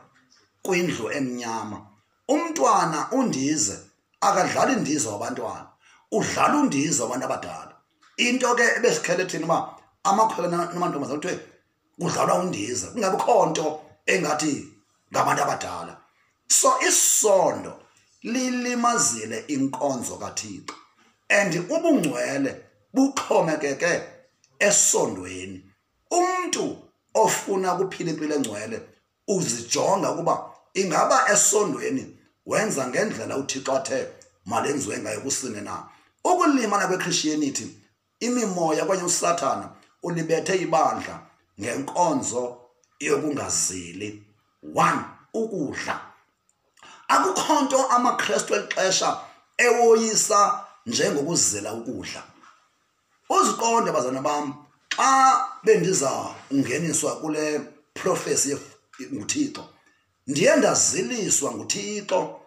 kwindlu emnyama. Umntwana undize akadlali indiza wabantwana, udlala undiza wabantu abadala. Into ke ebesikhele thina uba amakhwenkwe namantombazana kuthiwe kudlalwa undiza, kungabikho nto engathi ngabantu abadala. So isondo lilimazile inkonzo kaThixo, and ubungcwele buxhomekeke esondweni. Umntu ofuna ukuphila impilo engcwele uzijonga ukuba ingaba esondweni wenza ngendlela uThixo athe malenziwe ngayo kusini na. Ukulimala kweChristianity, imimoya okanye uSathana ulibethe ibandla ngenkonzo yokungazili. 1, ukudla. Akukho nto amaKrestu elixesha ewoyisa njengokuzila ukudla. Uziqonde bazana bam, xa bendiza ungeniswa kule prophecy nguThixo, ndiye ndaziliswa nguThixo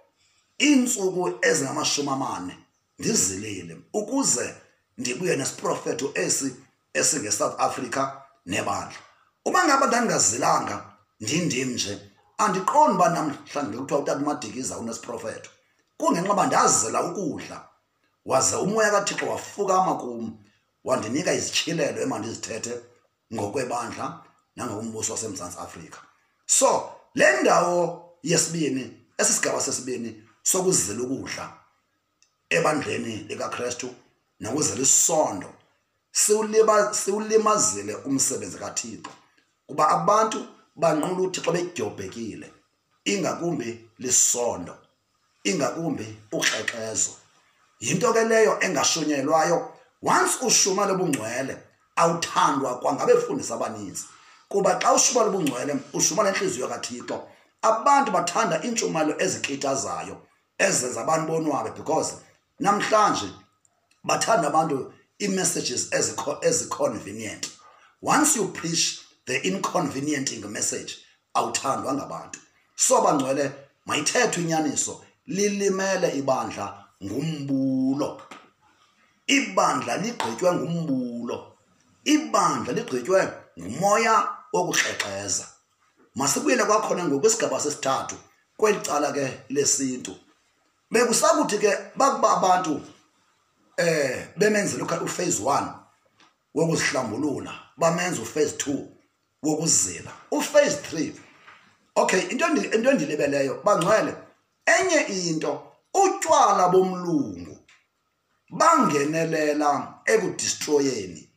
iintsuku ezingama-40 ndizilile ukuze ndibuye nesiprofeto esi esingeSouth Africa nebandla. Uma ngaba ndandingazilanga ndindim nje, andiqondi uba namhlanje kuthiwa utata uMadikiza unesiprofeto. Kungenxa uba ndazila ukudla, waze umoya kaThixo wafukama kum, wandinika izityhilelo emandizithethe ngokwebandla nangokumbuso waseMzantsi Afrika. So le ndawo yesibini, esisigaba sesibini sokuzila ukudla ebandleni likaKristu nokuzila isondo, siwulimazile umsebenzi kaThixo, kuba abantu banqula uThixo bedyobhekile, ingakumbi lisondo, ingakumbi ukrexezo. Yinto ke leyo engashunyelwayo. Once ushumela ubungcwele, awuthandwa kwangabefundisi abaninzi, kuba xa ushumela ubungcwele ushumela inhliziyo kaThixo. Abantu bathanda iintshumayelo ezikitazayo ezenza abantu bonwabe, because namhlanje bathanda abantu ii-messages ezi-convenient. Once you preach the inconveniencing message, awuthandwa ngabantu. So bangcwele, mayithethwe inyaniso, lilimele ibandla ngumbulo. Ibandla ligqitywe ngumbulo. Ibandla ligqitywe ngumoya wokukrexeza. Masibuyele kwakhona ngoku kwisigaba sesithathu kweli cala ke lesintu. Bekusakuthi ke bakuba abantu bemenzela uphase 1 wokuzihlambulula, bamenza uphase 2 wokuzila, uphase 3. Okay, into endilibeleyo bangcwele, enye into, utywala bomlungu bangenelela ekudestroyeni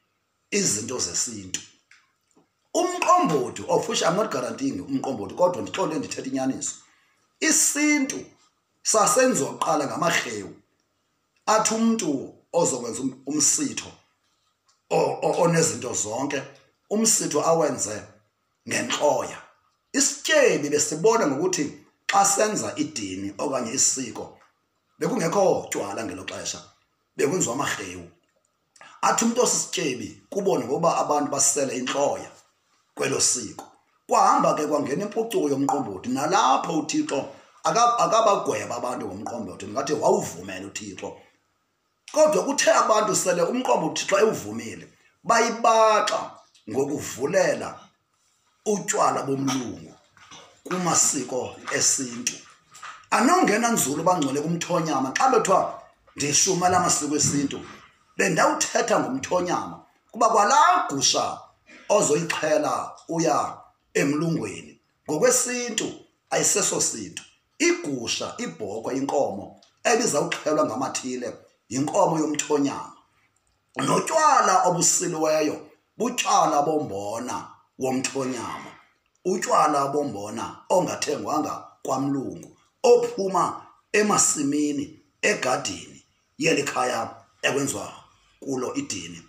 izinto zesintu. Umqombothi, of which I'm not guaranteeing umqombothi, kodwa ndixole ndithetha inyaniso. Isintu sasenziwa kuqala ngamarhewu, athi umntu ozokwenza umsitho onezinto zonke, umsitho awenze ngentloya. Isityebi besibona ngokuthi xa senza idini okanye isiko, bekungekho tywala ngelo xesha, bekwenziwa amarhewu. Athi umntu osisityebi kubone ngokuba abantu basele intloya kwelo siko. Kwahamba ke kwangena impucuko yomqombothi, nalapho uThixo akabagweba abantu ngomqombothi, ngathi wawuvumela uThixo. Kodwa kuthe abantu sele umqombothi uThixo ewuvumile, bayibaxa ngokuvulela utywala bomlungu kumasiko esintu. Anongena nzulu bangcwele kumthonyama. Xa bethiwa ndishumela amasiko esintu, bendawuthetha ngomthonyama, kuba kwalaa gusha ozoyixhela uya emlungweni ngokwesintu ayiseso sintu. Igusha, ibhokhwe, inkomo ebizawuxhelwa ngamathile yinkomo yomthonyama. Notywala obusiliweyo butywala bombona womthonyama, utywala bombona ongathengwanga kwamlungu, ophuma emasimini egadini yeli khaya ekwenziwa kulo idini.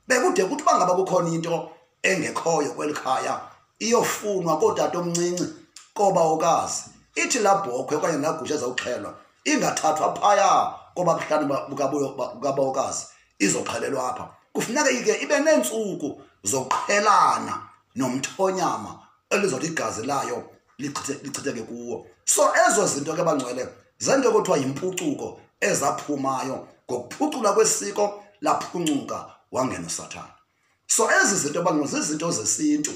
Bekude kuthi uba ngaba kukhona into engekhoyo kweli khaya, iyofunwa kootata omncinci, koobawokazi. Ithi laa bhokhwe okanye laa gusha ezawuxhelwa ingathathwa phaya koba buhlanu bukabawokazi, izoxhelelwa apha. Kufuneka ike ibe neentsuku zokuqhelana nomthonyama elizothi igazi layo lichitheke kuwo. So ezo zinto ke bangcwele zento ekuthiwa yimpucuko ezaphumayo ngokuphucula kwesiko, laphuncuka wangena uSathana. So ezi zinto bangcwele zizinto zesintu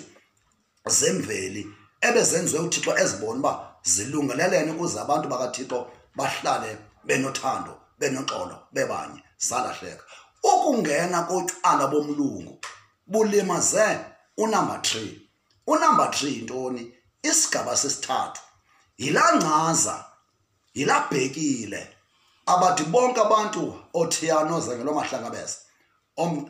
zemveli ebezenziwe uThixo ezibona uba zilungelelene ukuze abantu bakaThixo bahlale benothando, benoxolo, bebanye. Zalahleka. Ukungena kotywala bomlungu bulimaze unumber 3. Unumber 3 yintoni? Isigaba sesithathu yilaa ngcaza, yilaa bhekile abathi bonke abantu othiyana ozengelwa mahlangabeza,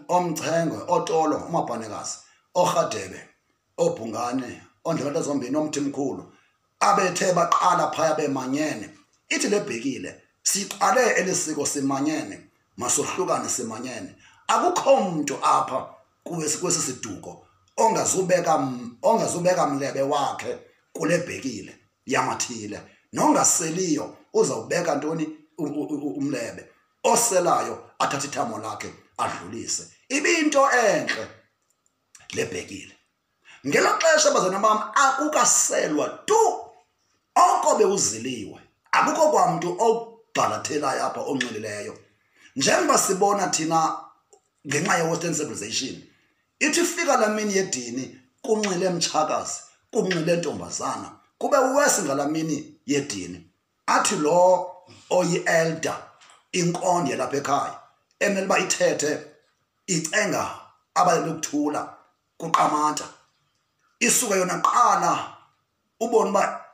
omchengwe, otolo, omabhanekazi, orhadebe, obhungane, ondlebento zombini, omthimkhulu, abethe baqala phaya bemanyene. Ithi le bhekile, siqale elisiko simanyene, Masohlukane simanyene. Akukho mntu apha kwesi siduko ongazubeka mlebe wakhe kule bhekile yamathile, nongaseliyo uzawubeka ntoni umlebe, oselayo athathe ithamo lakhe adlulise. Ibinto entle le bhekile. Ngelo xesha bazalwana bam akukaselwa tu, oko bewuziliwe, akukho kwamntu ogxalathelayo apha onxilileyo. Njengoba sibona thina ngenxa ye-Western civilization, ithi ifika laa mini yedini kunxile mtshakazi, kunxile ntombazana, kube wesi ngalaa mini yedini. Athi lo oyi-elder, inkonde yalapha ekhaya, emele uba ithethe icenga abalele ukuthula kuqamata, isuka yona qala ubone uba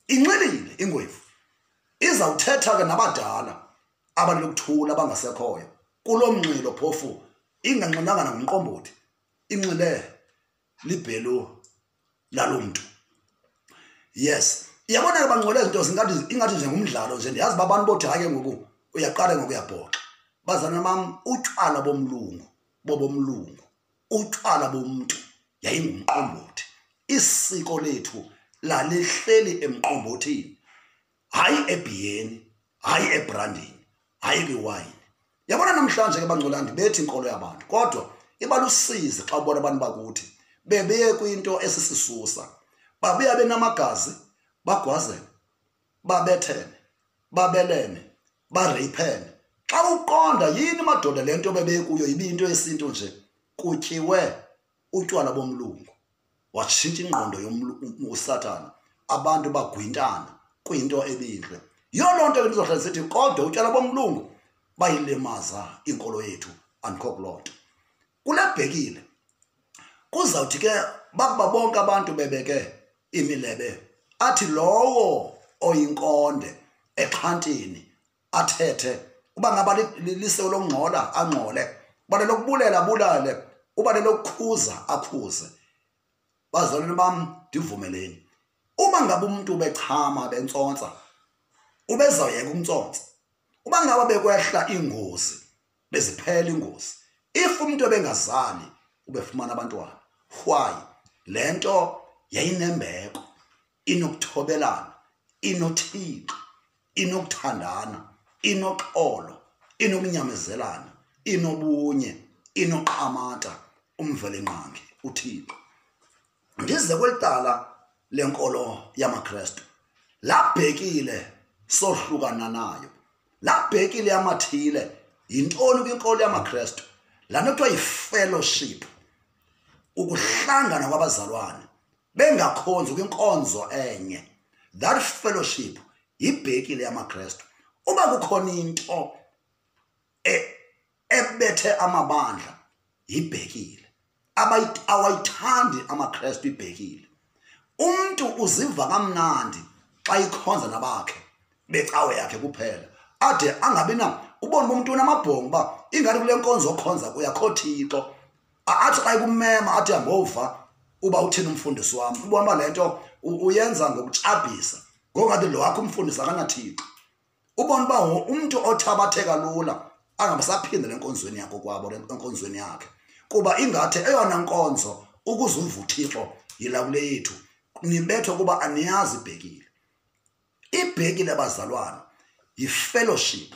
inxilile ingwevu, izawuthetha ke nabadala abalele ukuthula abangasekhoyo kulo mnxilo, phofu inganxilanga nangumqombothi, inxile libhelu lalo mntu. Yes, iyabona ke bangcwele, izinto zingathi ingathi nje ngumdlalo nje. Ndiyazi uba abantu bothi hayi ke ngoku uyaqala ngoku uyabhoxa. Bazalwana bam, utywala bomlungu bobomlungu, utywala bomntu yayingumqombothi. Isiko lethu lalihleli emqombothini, hayi ebhiyeni, hayi ebrandini, hayi kwiwayini. Yabona namhlanje ke bangcwele, andibethi inkolo yabantu, kodwa iba lusizi xa ubona abantu bakuthi bebeye kwinto esisisusa, babuya benamagazi, bagwazene, babethene, babelene, bareyiphene. Xa uqonda yini madoda le nto bebekuyo ibiyinto yesintu nje, kutyiwe utywala bomlungu, watshintsha ingqondo uSathana, abantu bagwintana kwinto ebintle. Yiyo loo nto ke ndizohlala sithi kodwa utywala bomlungu bayilimaza inkolo yethu. Andikho kuloo nto. Kule bhekile kuzawuthi ke bakuba bonke abantu bebeke imilebe, athi lowo oyinkonde exhantini athethe. Uba ngaba liseko lokungxola, angxole, uba lelokubulela, abulale, uba lelokukhuza, akhuze. Bazalwane bam, ndivumeleni, uma ngabe umuntu ubechama bentsontsa, ubezawuyeka ukuntsonsa. Uba ngaba bekwehla ingozi, beziphela ingozi. If umuntu ebengazali, ubefumana abantwana. Why? Le nto yayinembeko, inokuthobelana, inoThixo, inokuthandana, inoxolo, inokunyamezelana, inobunye, inoqamata umvelinqangi uThixo. Ndize kweli cala lenkolo yamaKrestu, labhekile sohlukana nayo. Labhekile yamathile yintoni kwinkolo yamaKrestu? Laa nto kuthiwa yi-fellowship, ukuhlangana kwabazalwane bengakhonzi kwinkonzo enye. That fellowship yibhekile yamaKrestu. Uba kukhona into ebethe amabandla, yibhekile. Awayithandi amaKrestu ibhekile. Umntu uziva kamnandi xa ikhonza nabakhe becawe yakhe kuphela, ade angabi na ubone uba umntu unamabhongo uba ingathi kule nkonzo okhonza kuyo akho Thixo. Athi xa ekumema athi hambova uba uthini umfundisi wam, ubone uba le nto uyenza ngokutshabhisa, ngokungathi lo wakho umfundisi akanaThixo. Ubone uba umntu othabatheka lula angabe saphindela enkonzweni yakho kwabo, enkonzweni yakhe, kuba ingathi eyona nkonzo ukuze uve uThixo yila kule yethu. Nibethwe kuba aniyazi ibhekile. Ibhekile bazalwane yi-fellowship,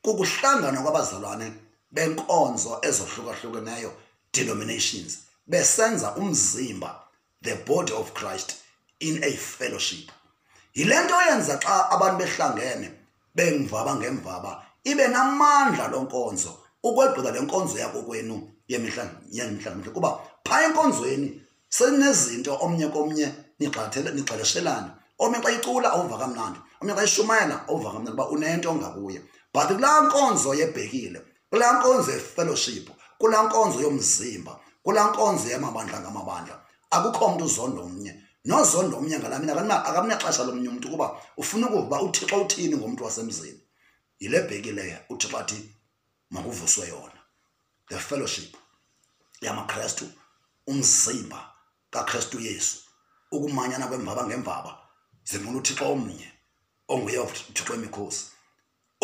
kukuhlangana kwabazalwane benkonzo ezohlukahlukeneyo, denominations, besenza umzimba, the body of Christ in a fellowship. Yile nto yenza xa abantu behlangene bengvaba ngemvaba ibe namandla lo nkonzo ukwegqitha le nkonzo yakokwenu yemihla ngemihla, kuba phaa enkonzweni senezinto omnye komnye nigxeleshelana. Omnye xa icula awuva kamnandi, omnye xa ishumayela awuva kamnandi, uba unento ngakuye. But kulaa nkonzo yebhekile, kulaa nkonzo ye-fellowship, kulaa nkonzo yomzimba, kulaa nkonzo yamabandla ngamabandla, akukho mntu uzondo omnye nozondo omnye ngalaa mini. Akamnaxesha lomnye umntu kuba ufuna ukuva uba uThixo uthini ngomntu wasemzini. Yile bhekile uThixo athi makuvuswe yona, the fellowship yamaKrestu, umzimba kaKrestu Yesu, ukumanyana kwemvaba ngemvaba zinqula uThixo omnye onguye uThixo wemikhosi.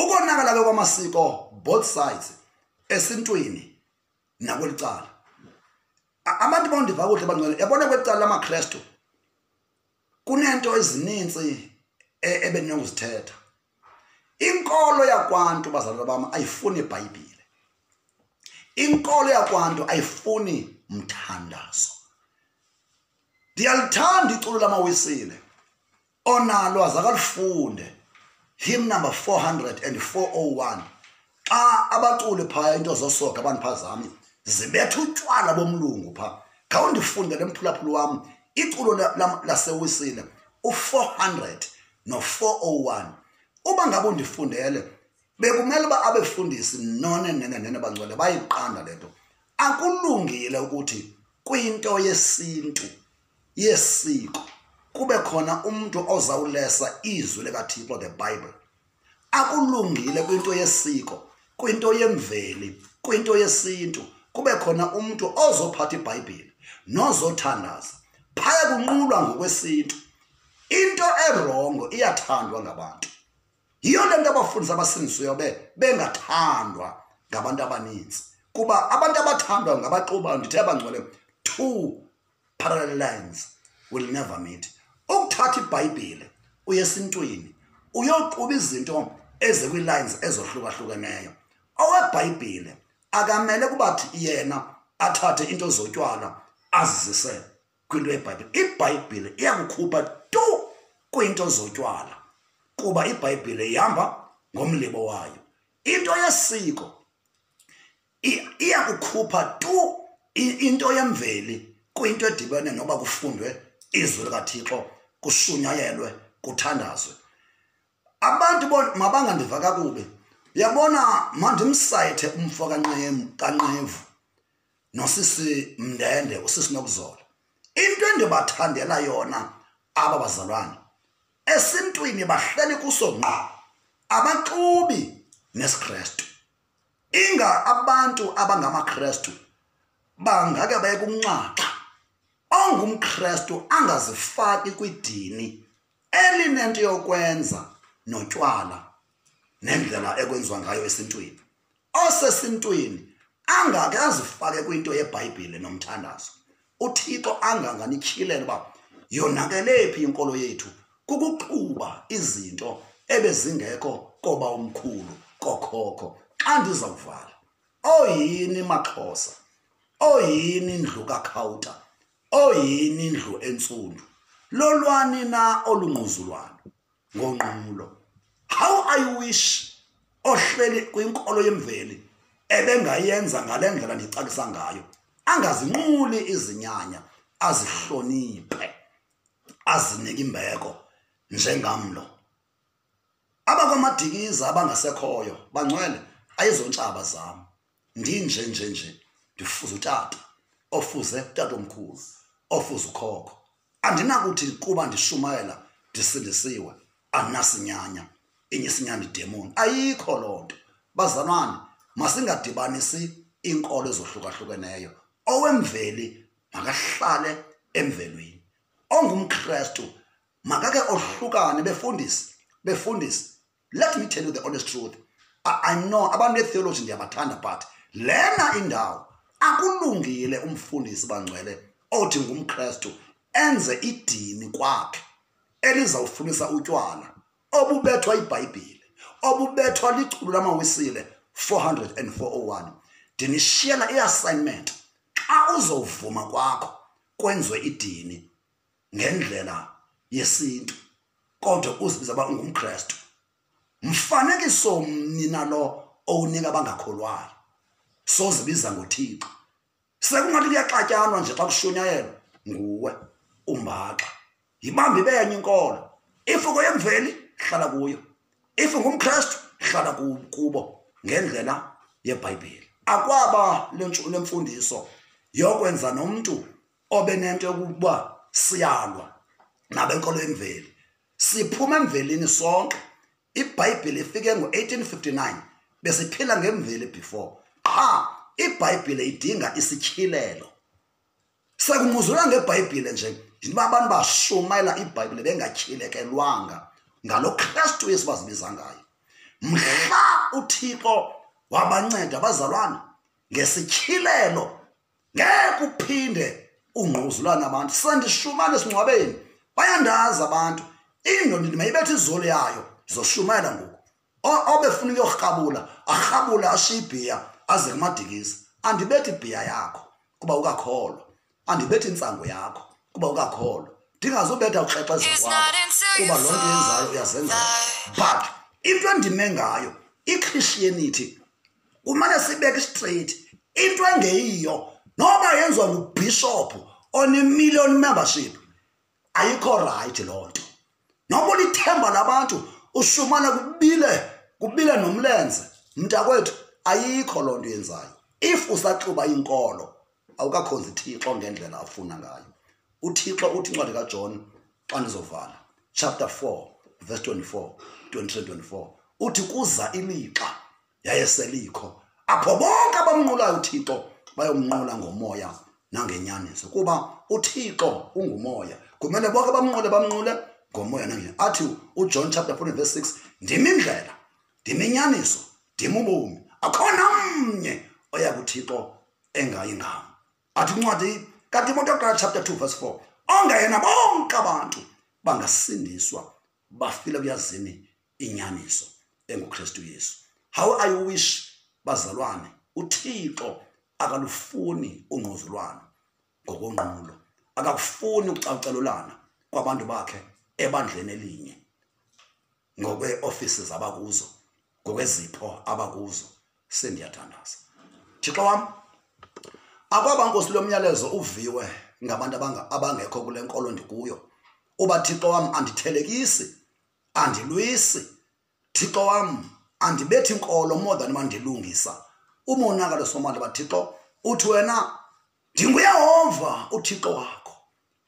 Ukonakala ke kwamasiko both sides, esintwini nakwelicala. Abantu bondiva kuhle bangcwele, yabona kwecala lamaKristu kunento ezininzi ebenokuzithetha. Inkolo yakwantu bazalwane bam ayifuni iBhayibhile. Inkolo yakwantu ayifuni mthandazo. Ndiyalithanda iculo lamaWisile onalo azakalifunde, hymn number 400 and 401. Xa abaculi phaya into zosoka abantu phazami zibetha utywala bomlungu pha, khawundifundele mphulaphula wam iculo laseWisile u-400 no-401. Uba ngabe undifundele, bekumele uba abefundisi none nene nene bangcwele bayiqanda le nto. Akulungile ukuthi kwinto yesintu yesiko kube khona umuntu ozawulesa izwi likaThixo, the Bible. Akulungile kwinto yesiko, kwinto yemveli, kwinto yesintu kube khona umuntu ozophatha iBhayibhile nozothandaza. Phaya kunqulwa ngokwesintu. Into erongo iyathandwa ngabantu. Yiyo le nto abafundisi abasindisiweyo bengathandwa ngabantu abaninzi, kuba abantu abathandwa ngabaxuba. Ndithe abangcwele, two parallel lines will never meet. Ukuthatha iBhayibhile uye esintwini uyoxuba izinto ezikwii-lines ezohlukahlukeneyo, oweBhayibhile akamele kuba yena athathe into zotywala azizise kwinto yeBhayibhile. IBhayibhile iyakukhupha tu kwinto zotywala, kuba iBhayibhile ihamba ngomlibo wayo. Into yesiko iyakukhupha tu into yemveli kwinto edibene noba kufundwe izwi likaThixo, kushunyayelwe, kuthandazwe. Abantu mabangandiva kakubi. Uyabona, mandimsayithe umfo kaNqevu nosisi Mndende, usisi Nokuzola. Into endibathandela yona aba bazalwane, esintwini bahleli kuso ngqo, abaxubi nesiKrestu. Inga abantu abangamaKrestu bangake baye kunxaxa. OngumKrestu angazifaki kwidini elinento yokwenza notywala nendlela ekwenziwa ngayo esintwini. Osesintwini angake azifake kwinto yeBhayibhile nomthandazo. UThixo anganganityhilele uba yonakele phi inkolo yethu, kukuxuba izinto ebezingekho koba umkhulu kokhokho. Xa ndizawuvala, oyini maXhosa, oyini indlu kaKhawuta, oyini indlu entsundu, lolwani na olungquzulwano ngonqulo? How I wish ohleli kwinkolo yemveli ebengayenza ngale ndlela ndicakisa ngayo, angazinquli izinyanya, azihloniphe, azinike imbeko njengamlo. Abakwamadikiza abangasekhoyo bangcwele ayizontshaba zam, ndinje nje nje ndifuza utata ofuze utata omkhulu ofuza ukhokho. Andinakuthi kuba ndishumayela ndisindisiwe andinasinyanya, inye isinyanya idemoni, ayikho loo nto. Bazalwane, masingadibanisi iinkolo ezohlukahlukeneyo. Owemveli makahlale emvelweni, ongumKrestu makake ohlukane. Befundisi, befundisi, let me tell you the honest truth. I know abantu betheology ndiyabathanda, but lena indawo akulungile umfundisi bangcwele othi ngumKrestu enze idini kwakhe elizawufunisa utywala obubethwa iBhayibhile, obubethwa liculo lamaWisile 400 and 401. Ndinishiyela i-assignment: xa uzovuma kwakho kwenziwe idini ngendlela yesintu kodwa uzibiza uba ungumKrestu, mfanekiso mni nalo owunika abangakholwayo sozibiza ngoThixo? Sekungathi kuyaxatyanwa nje xa kushunyayelwa nguwe umbaxa. Yibambe ibenye inkolo. If ukweyemveli, hlala kuyo. If ungumKrestu, hlala kubo ngendlela yeBhayibhile. Akwaba lemfundiso yokwenza nomuntu obenento yokuba siyalwa nabenkolo yemveli. Siphuma emvelini sonke. IBhayibhile ifike ngo-1859, besiphila ngemveli before. Qha iBhayibhile idinga isityhilelo. Sekunquzulwa ngeBhayibhile nje, njengoba abantu bashumayela iBhayibhile bengatyhilekelwanga ngalo Kristu Yesu bazibiza ngayo. Mhla uThixo wabanceda abazalwana ngesityhilelo, ngeke uphinde ungquzulane abantu. Sendishumana esingcwabeni, bayandazi abantu. Indoda mayibethe izolo yayo, ndizoshumayela ngoku. Obefuna ukuyorhabula, arhabule, ashiye ibhiya, aze kumadikisa. Andibethi ibhiya yakho kuba ukakholwa, andibethi intsango yakho kuba ukakholwa, ndingazubetha ukrexeza kwakho kuba loo nto yenzayo uyazenzela. But into endime ngayo iChristianity, kumane sibeke straight into engeyiyo, noba yenziwa ngubishop one-million membership, ayikho right loo nto. Noba ulithemba labantu, ushumana kubile nomlenze, mntakwethu, ayikho loo nto yenzayo. If usaxuba inkolo, awukakhonzi Thixo ngendlela afuna ngayo. UThixo uthi incwadi kaJohn, xa ndizovala, chapter 4 verse 24, 23, 24, uthi kuza ilixa yaye selikho apho bonke abamnqulayo uThixo bayomnqula ngomoya nangenyaniso, kuba uThixo ungumoya, kumele bonke abamnqule bamnqule ngomoya nangenyaniso. Athi uJohn chapter 4 verse 6, ndim indlela, ndim inyaniso, ndim ubomi, akho namnye oya kuThixo engayi ngam. Athi incwadi kaTimotheo yokuqala chapter 2 verse 4, ongayena bonke abantu bangasindiswa bafile kuyazini inyaniso enguKristu Yesu. How I wish, bazalwane, uThixo akalufuni ungquzulwano ngokonqulo, akakufuni ukucalucalulana kwabantu bakhe ebandleni elinye ngokwe-offices abakuzo, ngokwezipho abakuzo. Sendiyathandaza, Thixo wam, akwaba Nkosi lo myalezo uviwe ngabantu abangekho kule nkolo ndikuyo. Uba Thixo wam andithelekisi, andilwisi, Thixo wam andibethi inkolo more than mandilungisa umonakalo somandla. Bathixo, uthi wena ndinguYehova uThixo wakho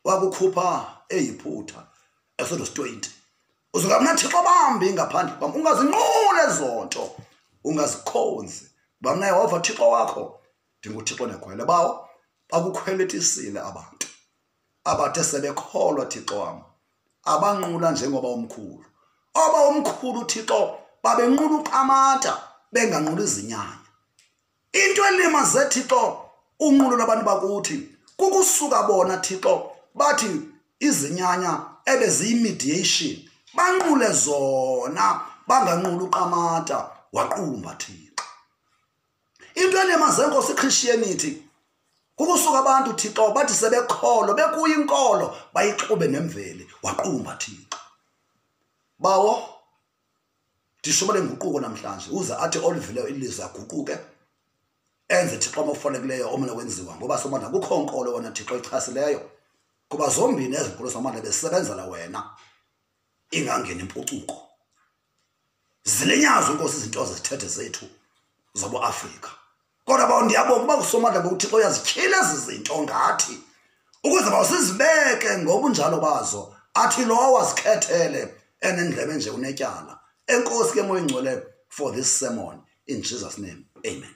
wakukhupha eYiphutha, Exodus 20, uzoba nathixo bambi ngaphandle kwam, ungazinquli ezo nto, ungazikhonzi, kuba mna Yehova Thixo wakho ndinguThixo negwele. Bawo, bakukhweletisile abantu abathe sebekholwa, Thixo wam, abanqula njengoba umkhulu, oba umkhulu Thixo, babenqula uqamata, benganqula izinyanya. Into elimaze Thixo unqulo lwabantu bakuthi kukusuka bona Thixo bathi izinyanya ebeziyimediation banqule zona, banganqula uqamata. Waqumba Thixo. Into elimaze Nkosi iChristianity kukusuka abantu Thixo bathi sebekholo bekuyinkolo bayixube nemveli. Waqumba Thixo. Bawo, ndishumele nguquko namhlanje, uze athi olivileyo ilizwi aguquke, enze Thixo omofolekileyo omele kwenziwa, ngoba somandla kukho nkolo wena Thixo ichasileyo, kuba zombini ezi nkolo somandla besebenzela wena ingangeni impucuko. Zilinyazwe Nkosi izinto zezithethe zethu zobuAfrika, kodwa bawo ndiyabonga uba usomandla ngokuThixo uyazityhila ezi zinto ngathi ukuze bawo sizibeke ngobunjalo bazo, athi lowo azikhethele enendlebe nje unetyala. Enkosi ke Moya Ingcwele for this sermon, in Jesus name, amen.